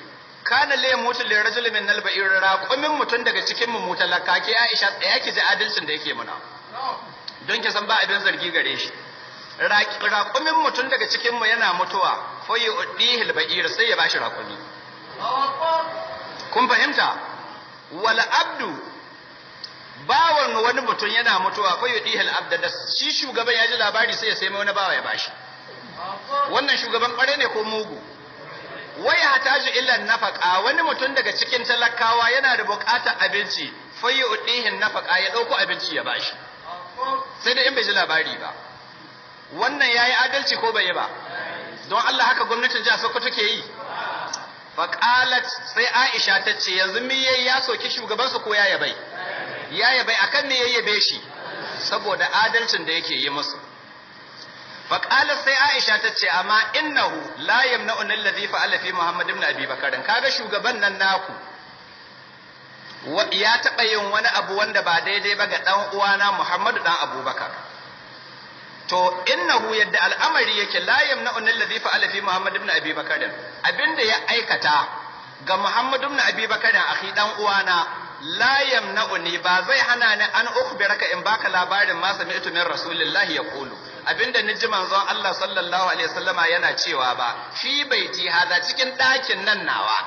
S1: kana la yamutu lirajuli min al-ba'ir, raqumin mutun daga cikin mu talaka. Ke Aisha, tsaya ki ji adalcin da yake muna don ki san ba abin zargi gare shi. Raƙumin mutum daga cikin mu yana mutuwa, fa yu'dihil ba'ir, sai ya bashi raƙumi. Kun fahimta? Wal abdu, bawan wani mutum yana mutuwa, fa yu'dihil abda, da shi shugaban ya ji labari sai ya sai wani bawa ya bashi. Wannan shugaban kware ne ko mugu? Wai hataju illa nafaka, wani mutum daga cikin talakawa yana da bukatar abinci, fa yu'dihin nafaka, ya dauko abinci ya bashi. Sai dai in bai ji labari ba. Wannan yayi adalci ko bai yi ba? Don Allah, haka gwamnatin jihar Sokoto ke yi? Faqalat, sai Aisha ta ce, yanzu mi yayi? Ya soki shugaban su ko ya yabai? Ya yabai. Akan me yayyabe shi? Saboda adalcin da yake yi musu. Faqalat, sai Aisha ta ce, amma innahu la yamna'un alladhi fa'ala fi Muhammad ibn Abi Bakar. Kaga shugaban nan naku ya taɓa yin wani abu wanda ba daidai ba ga ɗan uwana Muhammadu ɗan Abubakar. To innahu, yadda al'amari yake, la yamna'u alladhi fa'ala fi Muhammad ibn Abi Bakr, abinda ya aikata ga Muhammad ibn Abi Bakr, akhi, dan uwana, la yamna'uni, ba zai hana ni, an ukhbiraka, in baka labarin, ma sami'tu min rasulillahi yaqulu, abinda niji manzon Allah sallallahu alaihi wasallama yana cewa ba, fi baiti hada, cikin ɗakin nan nawa.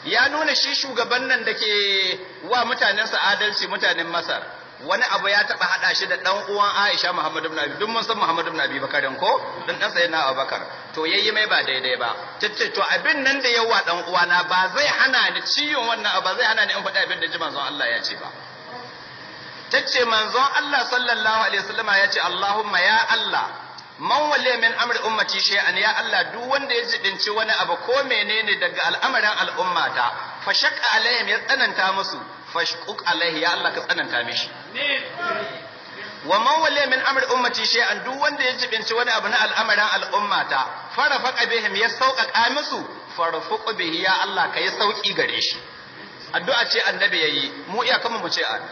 S1: Ya nuna shi shugaban nan da ke wa mutanensa adalci, mutanen Masar, wani abu ya taba hada shi da dan uwan Aisha, Muhammad ibn Abi, duk mun san Muhammad ibn Abi Bakar ko, dan dan sayyidina Abubakar. To yayi mai ba daidai ba. Tace to abin nan da yawa dan uwana ba zai hana ni ciwon wannan, ba zai hana ni in faɗi abin da ji manzon Allah ya ce ba. Tace manzon Allah sallallahu alaihi wasallama ya ce: Allahumma, ya Allah, man waliya min amri ummati shay'an, ya Allah, duk wanda ya jibinci wani abu ko menene daga al'amarin al'ummata, fa shaqqa alaihim, ya tsananta musu, fashquq alaihi, ya Allah, ka tsananta mishi. Wa man waliya min amri ummati shay'an, duk wanda ya jibinci wani abu na al'amarin al'ummata, farafaqa bihim, ya sauƙaƙa musu, farfuq bihi, ya Allah, ka yi sauƙi gare shi. Addu'a ce annabi yayi, mu iya kama mu ce amin.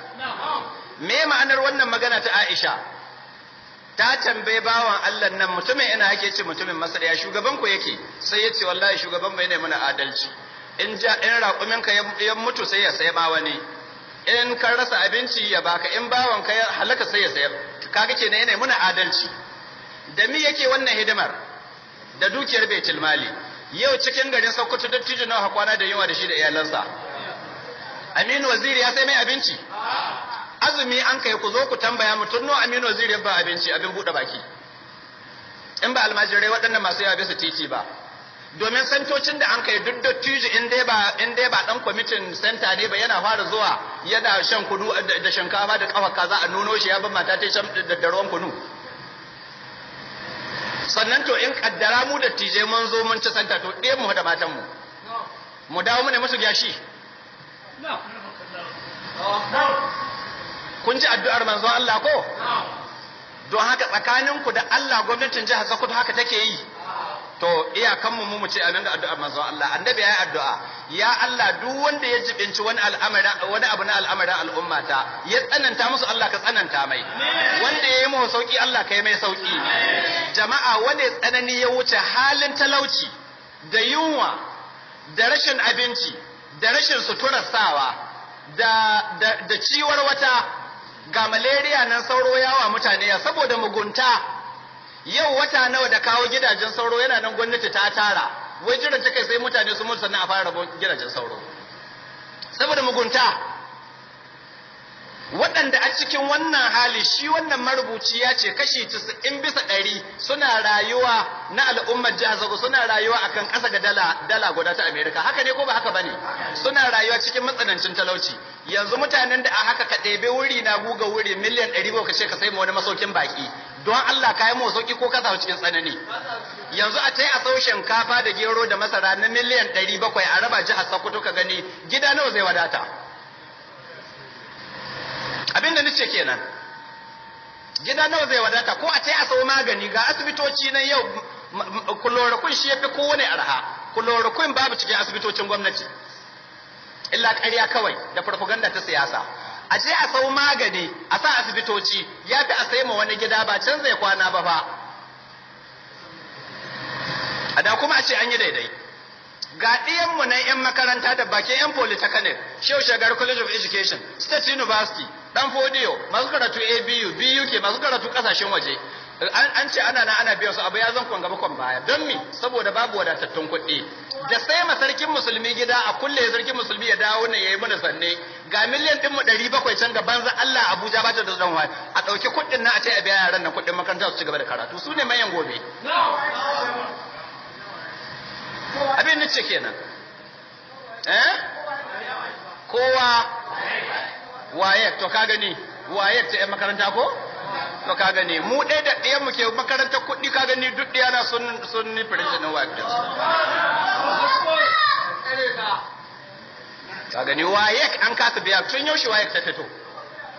S1: Me ma'anar wannan magana ta Aisha? Ta tambaye bawan Allah nan, mutumin ina yake? Ce mutumin Masar. Ya shugaban ku yake? Sai ya ce wallahi shugaban bai ne mana adalci, in ja in raƙumin ka ya mutu sai ya sai ma wani, in ka rasa abinci ya baka, in bawan ka ya halaka sai ya sayar. Kaga kenan yana muna adalci. Da mi yake wannan hidimar? Da dukiyar baitul mali. Yau cikin garin Sokoto dattijo nawa kwana da yunwa da shi da iyalansa? Aminu Waziri ya sai mai abinci? Azumi an kai, ku zo ku tambaya mutum nawa Aminu Waziri ya ba abinci, abin buɗe baki, in ba almajirai waɗannan masu yawa bisa titi ba. Domin santocin da an kai, duk dattijo in dai ba dan kwamitin center ne ba, yana fara zuwa yana shan kunu da shinkafa da kafa kaza, a nuno shi ya ban mata ta shan da ruwan kunu. Sannan to in kaddara mu dattijai mun zo mun ci center, to ɗaya mu da matan mu mu dawo mu ne musu gyashi. Kun ji addu'ar manzon Allah ko? Don haka tsakaninku da Allah, gwamnatin jihar Sokoto haka take yi? To iyakan mu mu ce amin ga addu'ar manzon Allah. Annabi ya yi addu'a: ya Allah, duk wanda ya jibinci wani al'amari, wani abu na al'amarin al'ummata, ya tsananta musu, Allah ka tsananta mai. Wanda ya yi mu sauki, Allah ka yi mai sauki. Jama'a, wani tsanani ya wuce halin talauci da yunwa da rashin abinci da rashin suturar sawa da ciwar wata? Ga malaria nan, sauro yawa mutane ya saboda mugunta. Yau wata nawa da kawo gidajen sauro, yana nan gwamnati ta tara, wai jiran ta kai sai mutane su mutu sannan a fara rabon gidajen sauro, saboda mugunta. Waɗanda a cikin wannan hali, shi wannan marubuci ya ce kashi 90% suna rayuwa na al'ummar jihar Zago suna rayuwa akan ƙasa ga dala guda ta Amerika. Haka ne ko ba haka bane? Suna rayuwa cikin matsanancin talauci. Yanzu mutanen da a haka, ka ɗebe wuri na guga wuri miliyan 100 ka ce ka sai ma wani masaukin baki, don Allah ka yi mu sauki ko ka cikin tsanani? Yanzu a tai a sau shinkafa da gero da masara na miliyan 700 a raba jihar Sokoto, ka gani gida nawa zai wadata. Abin da nace kenan, gida nawa zai wadata? Ko a tai a sau magani, ga asibitoci nan yau, chloroquine shi yafi kowane arha. Chloroquine babu cikin asibitocin gwamnati, illa ƙarya kawai da farfaganda ta siyasa. A je a sau magani a sa asibitoci, ya fi a sai ma wani gida, ba can zai kwana ba fa. A da kuma a ce an yi daidai. Ga ɗiyanmu na 'yan makaranta da bakin 'yan polytechnic, Shehu Shagari College of Education, State University, Dan Fodiyo, masu karatu ABU, BUK, masu karatu kasashen waje, an ce ana na ana biyan su, abu ya zan kwan gaba kwan baya. Don mi? Saboda babu wadatattun kuɗi. Da sai ma sarkin musulmi gida a kulle, sarkin musulmi ya dawo ne ya yi mana sanne. Ga miliyan ɗin mu 700 can ga banza Allah, Abuja ba ta da zan. A ɗauki kuɗin nan a ce a biya yaran nan kuɗin makaranta su ci gaba da karatu, su ne manyan gobe. Abin da ce kenan, eh, kowa waye. To ka gani waye ta yan makaranta ko? To ka gani mu ɗaya da ɗayan mu ke makarantar kuɗi, ka gani duk ɗaya na sun ni firin waye ɗin su. Ka gani waye an kasa biya. Tun yaushe waye ta fito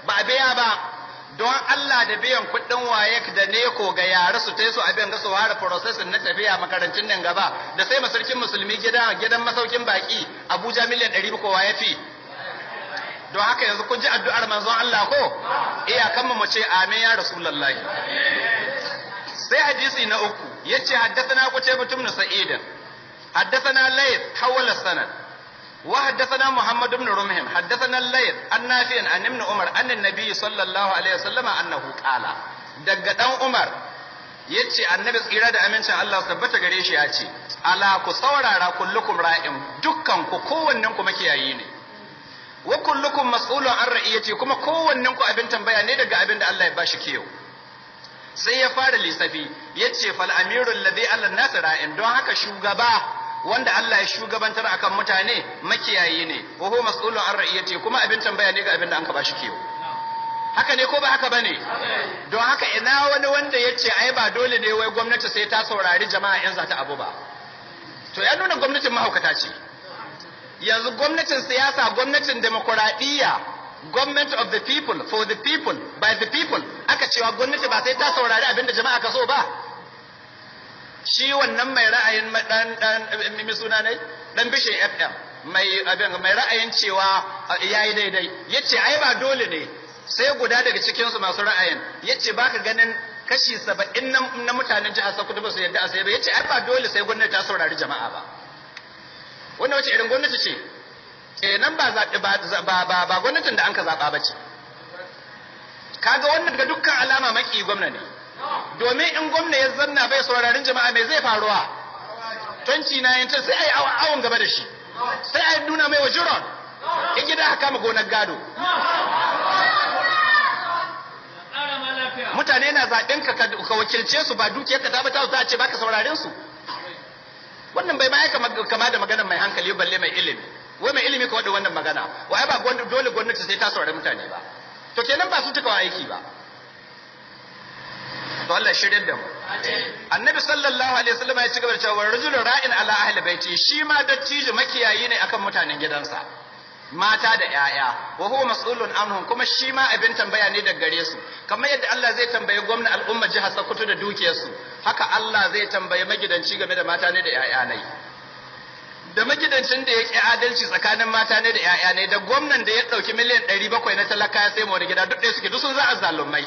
S1: ba a biya ba? Don Allah, da biyan kuɗin WAEC da NECO ga yara su tai su abin ga su fara processing na tafiya makarantun nan gaba, da sai masarkin musulmi gida, gidan masaukin baki Abuja miliyan 700, waye fi? Don haka yanzu kun ji addu'ar manzon Allah ko? Iyakan mu ce amin ya Rasulullahi. Sai hadisi na uku yace haddathana Qutaybah ibn Sa'id, haddathana Layth hawala sanad, wa haddathana Muhammad ibn Rumhim, haddathana Layth an Nafi' an ibn Umar anna an-nabiy sallallahu alaihi wasallam annahu qala. Daga dan Umar yace annabi tsira da amincin Allah tabbata gare shi ya ce, ala ku saurara, kullukum ra'in, dukkan ku kowannen ku makiyayi ne, wa kullukum mas'ulun an ra'iyati, kuma kowannen ku abin tambaya ne daga abin da Allah ya bashi kiyo. Sai ya fara lissafi yace fal amirul ladhi ala nas ra'in, don haka shugaba wanda Allah ya shugabantar akan mutane makiyayi ne, wa huwa mas'ulun an ra'iyati, kuma abin tambaya ne ga abin da an ka bashi kiyo. Haka ne ko ba haka bane? Don haka ina wani wanda ya ce ai ba dole ne wai gwamnati sai ta saurari jama'a in za ta abu ba? To ya nuna gwamnatin mahaukata ce. Yanzu gwamnatin siyasa, gwamnatin demokuraɗiyya, government of the people, for the people, by the people, aka cewa gwamnati ba sai ta saurari abin da jama'a ka so ba. Shi wannan mai ra'ayin dan dan mi suna ne, dan bishin FM, mai abin mai ra'ayin cewa yayi daidai, yace ai ba dole ne. Sai guda daga cikinsu masu ra'ayin yace baka ganin kashi 70 na mutanen jihar Sokoto ba su yadda a sai ba? Yace ai ba dole sai gwamnati ta saurari jama'a ba. Wannan wace irin gwamnati ce? Eh, nan ba zaɓi ba, ba ba gwamnatin da an ka zaɓa ba ce. Kaga wannan ga dukkan alama maki gwamna ne, domin in gwamna ya zanna bai saurarin jama'a, mai zai faruwa? 2019 sai ai awon gaba da shi, sai ai nuna mai wajiron in gida haka kama gonar gado. Mutane na zaɓen ka ka wakilce su, ba dukiyar ka ta ba ta ce baka sauraren su. Wannan bai ma ya kama da magana mai hankali, balle mai ilimi. Wai mai ilimi ka wadda wannan magana, wai ba dole gwamnati sai ta saurari mutane ba? To kenan ba su tuka aiki ba. To Allah shirin da mu. Annabi sallallahu alaihi wasallam ya ci gaba da cewa rajulun ra'in ala ahli baiti, shi ma dattijo makiyayi ne akan mutanen gidansa, mata da ‘ya'ya, wa huwa mas'ulun anhum, kuma shi ma abin tambaya ne daga gare su. Kamar yadda Allah zai tambayi gwamna al'umma jihar Sokoto da dukiyarsu, haka Allah zai tambayi magidanci game da mata ne da ‘ya'ya ne. Da magidancin da ya ƙi adalci tsakanin mata ne da ‘ya'ya ne, da gwamnan da ya ɗauki miliyan 700 na talaka ya sai wani gida, duk ɗaya suke, duk sun za a zalumai.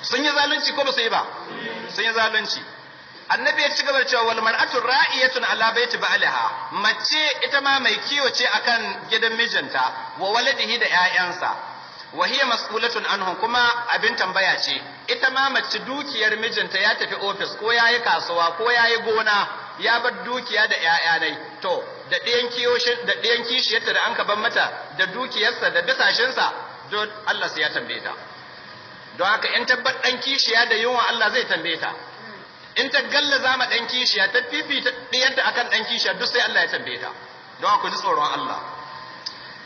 S1: Sun yi zalunci ko ba su yi ba? Sun yi zalunci. Annabi ya ci gaba da cewa wal mar'atu ra'iyatun ala baiti ba'liha, mace ita ma mai kiwo ce akan gidan mijinta, wa waladihi, da ƴaƴansa, wa hiya mas'ulatun anhum, kuma abin tambaya ce ita ma mace. Dukiyar mijinta, ya tafi ofis ko yayi kasuwa ko yayi gona, ya bar dukiya da ƴaƴa nai, to da ɗiyan kiyoshin da ɗiyan kishiyarta da an ka ban mata da dukiyarsa da bisashinsa, don Allah sai ya tambaye ta. Don haka in tabbat ɗan kishiya da yunwa, Allah zai tambaye ta. In ta gallaza ma ɗan kishiya, ta fifita ɗiyanta akan ɗan kishiya, duk sai Allah ya tambaye ta. Don ku ji tsoron Allah.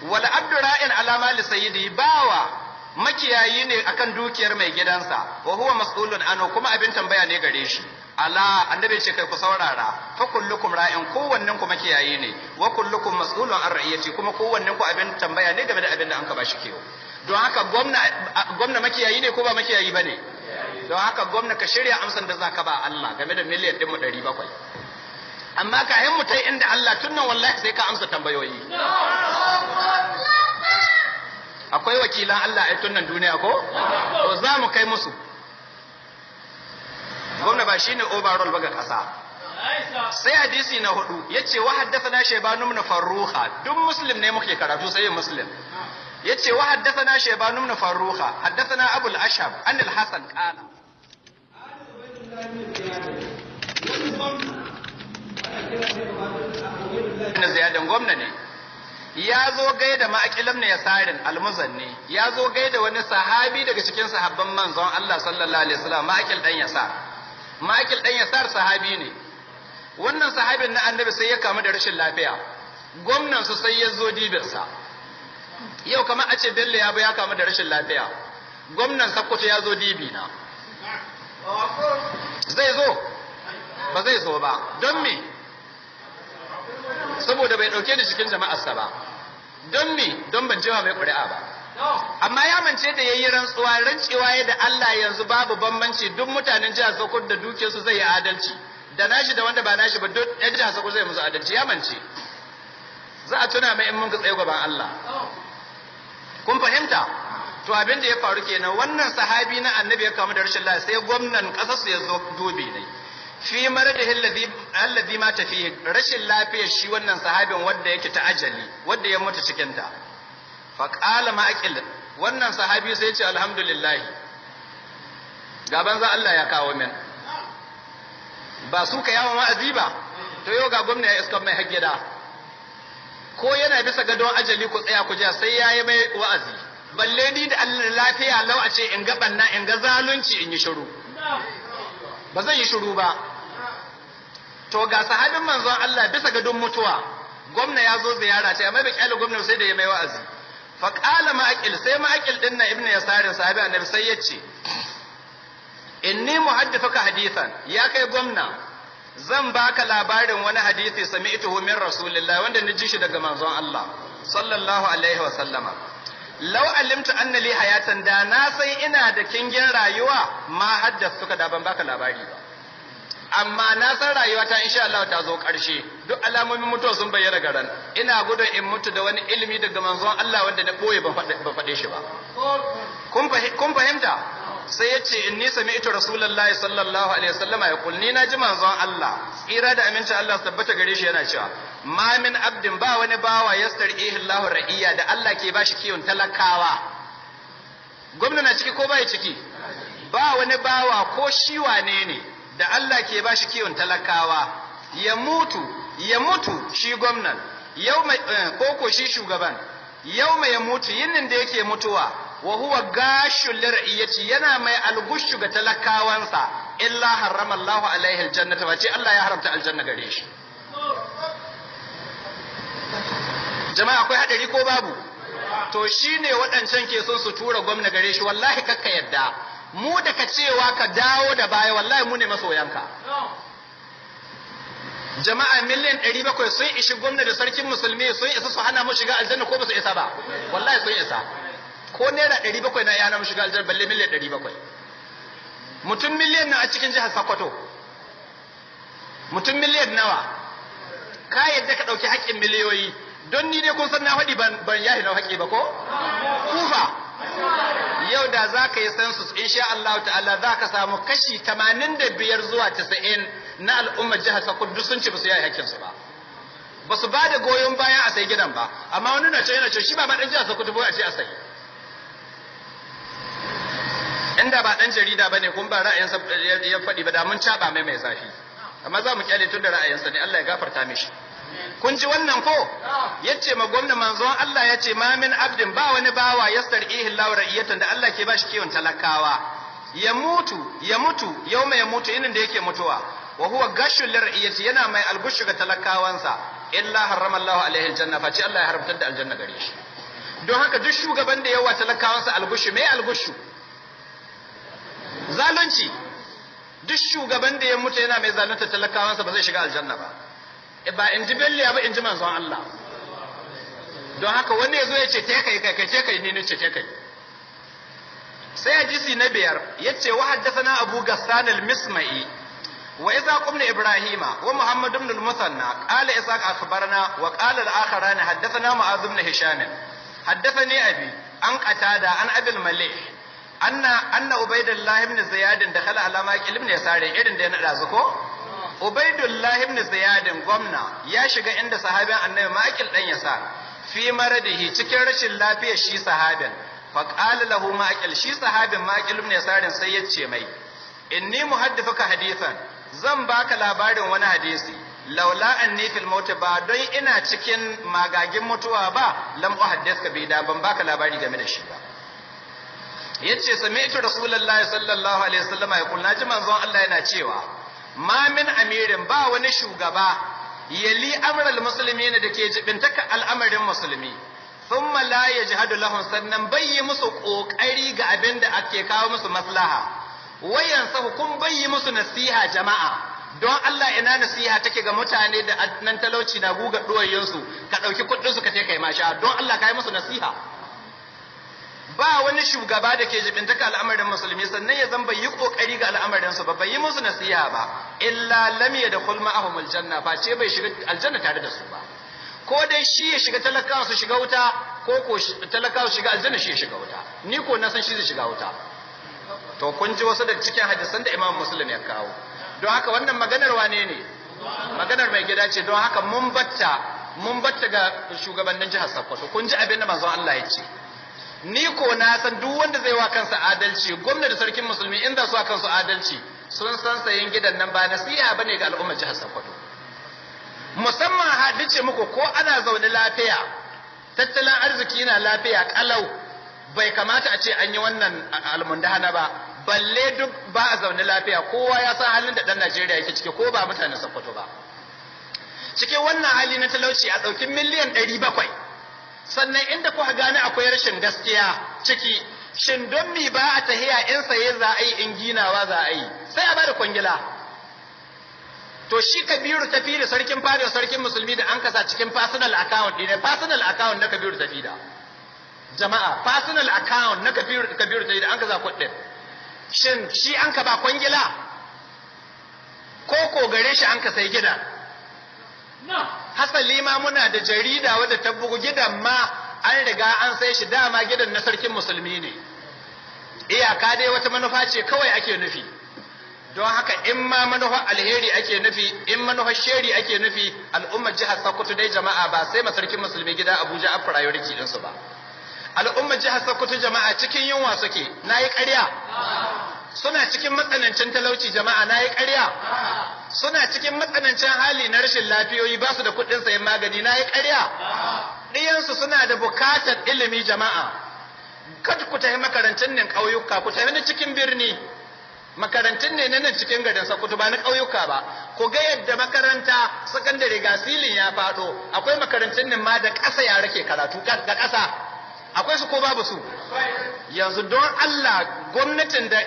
S1: Wal abdu ra'in ala mali sayyidi, bawa makiyayi ne akan dukiyar mai gidansa, wa huwa mas'ulun anhu, kuma abin tambaya ne gare shi. Ala, annabi ce kai ku saurara, fa kullukum ra'in, kowannen ku makiyayi ne, wa kullukum mas'ulun an ra'iyati, kuma kowannen ku abin tambaya ne game da abin da an ka bashi kiwo. Don haka gwamna, gwamna makiyayi ne ko ba makiyayi bane? Don haka gwamna, ka shirya amsan da za ka ba Allah game da miliyan ɗin mu 700. Amma kayan mu tai inda Allah, tun nan wallahi sai ka amsa tambayoyi. Akwai wakilan Allah a tun nan duniya ko? To za mu kai musu. Gwamna ba shine overall ba ga kasa. Sai hadisi na hudu yace wa haddathana Shayban ibn Farruha, duk Muslim ne muke karatu, sai Muslim. Yace wa haddathana Shayban ibn Farruha, haddathana Abu al-Ashhab an al-Hasan qala. Ibn Ziyadan gwamna ne, ya zo gaida Ma'aqilam ne Yasarin Almuzanni, ya zo gaida wani sahabi daga cikin sahabban manzon Allah sallallahu alaihi wasallam, Ma'aqil dan Yasar. Ma'aqil dan Yasar sahabi ne. Wannan sahabin na annabi sai ya kamu da rashin lafiya, gwamnan su sai ya zo dibinsa. Yau kamar a ce Bello ya ya kamu da rashin lafiya, gwamnan Sokoto ya zo dibi na, zai zo? Ba zai zo ba. Don me? Saboda bai dauke ni cikin jama'arsa ba. Don me? Don ban jima mai ƙuri'a ba. Amma ya mance da yayi rantsuwa, rantsewa ya da Allah yanzu babu bambanci, duk mutanen jihar Sokoto da dukiyarsu zai yi adalci, da nashi da wanda ba nashi ba, duk yan jihar Sokoto zai musu adalci. Ya mance. Za a tuna mai in mun ka tsaye gaban Allah. Kun fahimta? To abin da ya faru kenan, wannan sahabi na annabi ya kamu da rashin lafiya, sai gwamnan kasar su ya zo dubi ne. Fi maradihi alladhi mata fihi, rashin lafiyar shi wannan sahabin wanda yake ta ajali, wanda ya mutu cikin ta. Fa qala ma'aqil, wannan sahabi sai ya ce alhamdulillah, ga banza Allah ya kawo min. Ba su ka yawon wa'azi ba, to yau ga gwamna ya iska mai haggida. Ko yana bisa gadon ajali ku tsaya ku ja sai yayi mai wa'azi. Balle ni da Allah lafiya lau a ce in ga banna in ga zalunci in yi shiru. Ba zan yi shiru ba. To ga sahabin manzon Allah bisa gadon mutuwa, gwamna ya zo ziyara ce, amma bai kyale gwamna sai da ya mai wa'azi. Fa qala ma'aqil, sai ma'aqil din na ibnu yasarin sahabi annabi sai ya ce, inni muhaddithuka hadithan, ya kai gwamna, zan baka labarin wani hadisi sami'tuhu min rasulillahi, wanda ni ji shi daga manzon Allah sallallahu alaihi wa sallama. Law alimtu anna li hayatan, da na san ina da kingin rayuwa, ma haddathuka, da ban baka labari ba. Amma na san rayuwa ta insha Allah ta zo ƙarshe, duk alamomin mutuwa sun bayyana garan, ina gudun in mutu da wani ilimi daga manzon Allah wanda na boye ban faɗe shi ba. Kun fahimta? Sai ya ce inni sami'tu rasulullahi sallallahu alaihi wasallama ya kul, ni na ji manzon Allah tsira da aminci Allah tabbata gare shi yana cewa, ma min abdin, ba wani bawa, yastar'ihi Allahu ra'iyya, da Allah ke bashi kiwon talakawa. Gwamna na ciki ko bai ciki? Ba wani bawa ko shi wane ne da Allah ke bashi kiwon talakawa, ya mutu, ya mutu shi gwamnan yau mai ko shi shugaban, yau mai ya mutu, yinin da yake mutuwa, wa huwa gashul lir'iyati, yana mai algushu ga talakawansa, illa harrama Allahu alaihi aljannata, ba ce Allah ya haramta aljanna gare shi. Jama'a akwai hadari ko babu? To shine waɗancan ke son su tura gwamna gare shi, wallahi kakka yadda. Mu da ka cewa ka dawo da baya, wallahi mu ne masoyanka. Jama'a miliyan 700 sun ishi gwamna da sarkin musulmi, sun isa su hana mu shiga aljanna ko ba su isa ba? Wallahi sun isa. Ko naira 700 na yana mu shiga aljanna, balle miliyan 700. Mutum miliyan na a cikin jihar Sokoto. Mutum miliyan nawa? Ka yadda ka ɗauki haƙƙin miliyoyi. Don ni dai kun san na faɗi ban yahi na haƙƙi ba ko? Kufa. Yau da za ka yi census insha Allah ta'ala za ka samu kashi 85 zuwa 90 na al'ummar jihar Sokoto duk sun ce ba su yayi haƙƙinsu ba. Ba su ba da goyon bayan a sai gidan ba, amma wani na ce yana ce shi ba ma ɗan jihar Sokoto ba a ce a sai. Inda ba ɗan jarida ba ne kun ba ra'ayinsa ya faɗi ba da mun caɓa mai mai zafi. Amma za mu kyale tun da ra'ayinsa ne, Allah ya gafarta mishi. Kun ji wannan ko? Yace ma gwamna manzon Allah ya ce ma min abdin, ba wani bawa, yastar'ihi Allahu ra'iyatan, da Allah ke bashi kiwon talakawa, ya mutu, ya mutu, yau mai mutu, inin da yake mutuwa, wa huwa gashul lir'iyati, yana mai algushu ga talakawansa, illa harrama Allahu alaihi aljanna, fa ce Allah ya haramtar da aljanna gare shi. Don haka duk shugaban da yawa talakawansa algushu, mai algushu? Zalunci. Duk shugaban da ya mutu yana mai zalunta talakawansa ba zai shiga aljanna ba. Ba in ji belliya ba, in ji manzon Allah. Don haka wanda ya zo ya ce te kai kai kai te kai, ni ne ce te kai. Sai hadisi na biyar yace wa haddathana Abu Ghassan al-Misma'i wa Isaq ibn Ibrahima wa Muhammad ibn al-Musanna qala Isaq akhbarana wa qala al-akharani haddathana Mu'adh ibn Hisham haddathani abi an Qatada an Abi al-Malih anna Ubaydullah ibn Ziyad dakhala ala Maqil ibn Yasar, irin da ya nada su ko Ubaidullah ibn Ziyad gwamna ya shiga inda sahabin Annabi Maqil dan Yasar fi maradihi, cikin rashin lafiyar shi sahabin. Fa qala lahu Maqil, shi sahabin Maqil ibn Yasar sai ya ce mai, inni muhaddithuka hadithan, zan baka labarin wani hadisi, laula anni fil maut, ba don ina cikin magagin mutuwa ba, lam uhaddithuka bi, da ban baka labari game da shi ba. Yace sami'tu rasulullahi sallallahu alaihi wasallam ya kullu, naji manzon Allah yana cewa, ma min amirin, ba wani shugaba, yali amral musulmi ne, da ke jibintaka al'amarin musulmi, thumma la yajhadu lahum, sannan bai yi musu kokari ga abin da ake kawo musu maslaha, wayan sahu kun bai yi musu nasiha. Jama'a, don Allah ina nasiha take ga mutane da nan talauci na guga duwayensu, ka dauki kuɗin su ka ce kai masha? Don Allah ka yi musu nasiha? Ba wani shugaba da ke jibintaka al'amarin musulmi sannan ya zan bai yi kokari ga al'amarin su ba, bai yi musu nasiha ba, illa lam yadkhul ma'ahum aljanna, fa ce bai shiga aljanna tare da su ba. Ko dai shi ya shiga talakawa su shiga wuta, ko ko talakawa su shiga aljanna shi ya shiga wuta. Ni ko na san shi zai shiga wuta. To kun ji wasu daga cikin hadisan da Imam Muslim ya kawo. Don haka wannan maganar wane ne? Maganar mai gida ce. Don haka mun batta ga shugabannin jihar Sokoto. Kun ji abin da manzon Allah ya ce. Ni ko na san duk wanda zai wa kansa adalci, gwamnati da sarkin musulmi in za su wa kansu adalci, sun san sayen gidan nan ba nasiha bane ga al'ummar jihar Sokoto. Musamman hadice muku ko ana zaune lafiya, tattalin arziki na lafiya kalau, bai kamata a ce an yi wannan almundahana ba, balle duk ba a zaune lafiya, kowa ya san halin da dan Najeriya yake ciki, ko ba mutanen Sokoto ba. Cikin wannan hali na talauci a ɗauki miliyan 700. Sannan inda kuka gane akwai rashin gaskiya ciki, shin don mi ba a tahiya in saye za a yi, in ginawa za a yi, sai a bada kwangila. To shi Kabiru tafi da sarkin fada sarkin musulmi da an kasa cikin personal account ɗine, personal account na Kabiru tafi da jama'a, personal account na Kabiru tafi da an kasa kuɗin. Shin shi an ka ba kwangila ko ko gare shi an ka sai gida? Hasali ma muna da jarida wadda ta bugu gidan ma an riga an sai shi, dama gidan na sarkin musulmi ne. Iyaka dai wata manufa ce kawai ake nufi. Don haka in ma manufar alheri ake nufi, in manufar sheri ake nufi, al'ummar jihar Sokoto dai jama'a ba sai ma sarkin musulmi gida Abuja a priority ɗinsu ba. Al'ummar jihar Sokoto jama'a cikin yunwa suke, na yi ƙarya. Suna cikin matsanancin talauci jama'a, na yi ƙarya. Suna cikin matsanancin hali na rashin lafiyoyi, ba su da kuɗin sayan magani, na yi ƙarya. Ɗiyansu suna da bukatar ilimi jama'a. Kad ku tafi makarantun nan ƙauyuka, ku tafi na cikin birni. Makarantun ne na nan cikin garin Sokoto ba na ƙauyuka ba. Ku ga yadda makaranta sakandare ga silin ya faɗo, akwai makarantun nan ma da ƙasa yara ke karatu, da ƙasa. Akwai su ko babu su? Yanzu don Allah gwamnatin da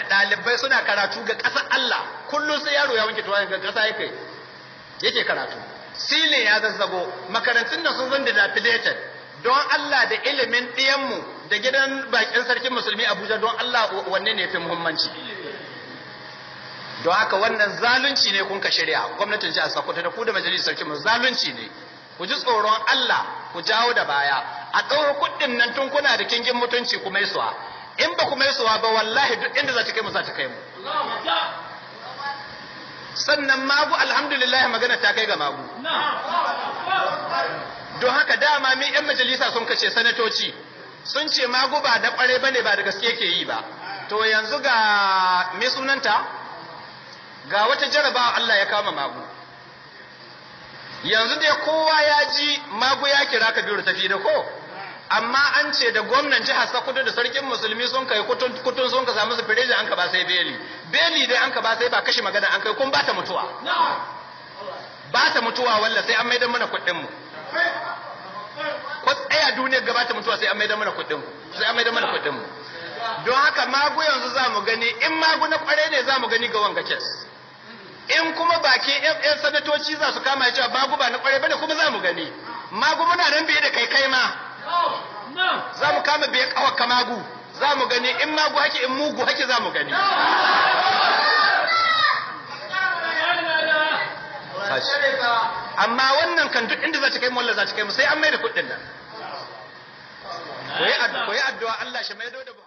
S1: ɗalibai suna karatu ga ƙasar Allah, kullum sai yaro ya wanke tuwayen ga ƙasa yake karatu. Silin ya zazzago, makarantun da sun zan dilapidated. Don Allah da ilimin ɗiyanmu da gidan bakin sarkin musulmi Abuja, don Allah wanne ne fi muhimmanci? Don haka wannan zalunci ne kun ka shirya, gwamnatin jihar Sokoto da ku da majalisar sarkin musulmi, zalunci ne. Ku ji tsoron Allah, ku jawo da baya. A ɗauro kuɗin nan tun kuna da kingin mutunci ku maisuwa. In ba ku maisuwa ba, wallahi duk inda za ta kai mu za ta kai mu. Sannan magu, alhamdulillah magana ta kai ga magu. Don haka dama mi 'yan majalisa sun kace sanatoci sun ce magu ba da ƙware bane, ba da gaske ke yi ba. To yanzu ga me sunanta? Ga wata jarabawa Allah ya kama magu. Yanzu dai kowa ya ji magu ya kira Kabiru tafi da ko, amma an ce da gwamnan jihar Sokoto da sarkin musulmi sun kai kutun sun ka samu su fireji, an ka ba sai beli. Beli dai an ka ba sai, ba kashe magana an kai, kun ba ta mutuwa. Ba ta mutuwa walla sai an maida mana kuɗin mu. Ko tsaya duniyar gaba ta mutuwa sai an maida mana kuɗin mu. Sai an maida mana kuɗin mu. Don haka magu yanzu za mu gani, in magu na kware ne za mu gani ga wanga kes. In kuma baki yan sanatoci za su kama ya cewa magu ba na kware bane, kuma za mu gani. Magu muna nan biye da kai kai ma. Za mu kama biye kawaka magu. Za mu gani in magu hake, in mugu hake za mu gani. Amma wannan kan duk inda za ta kai mu, wallah za ta kai mu, sai an mai da kuɗin nan. Ku yi addu'a Allah shi maido da Buhari.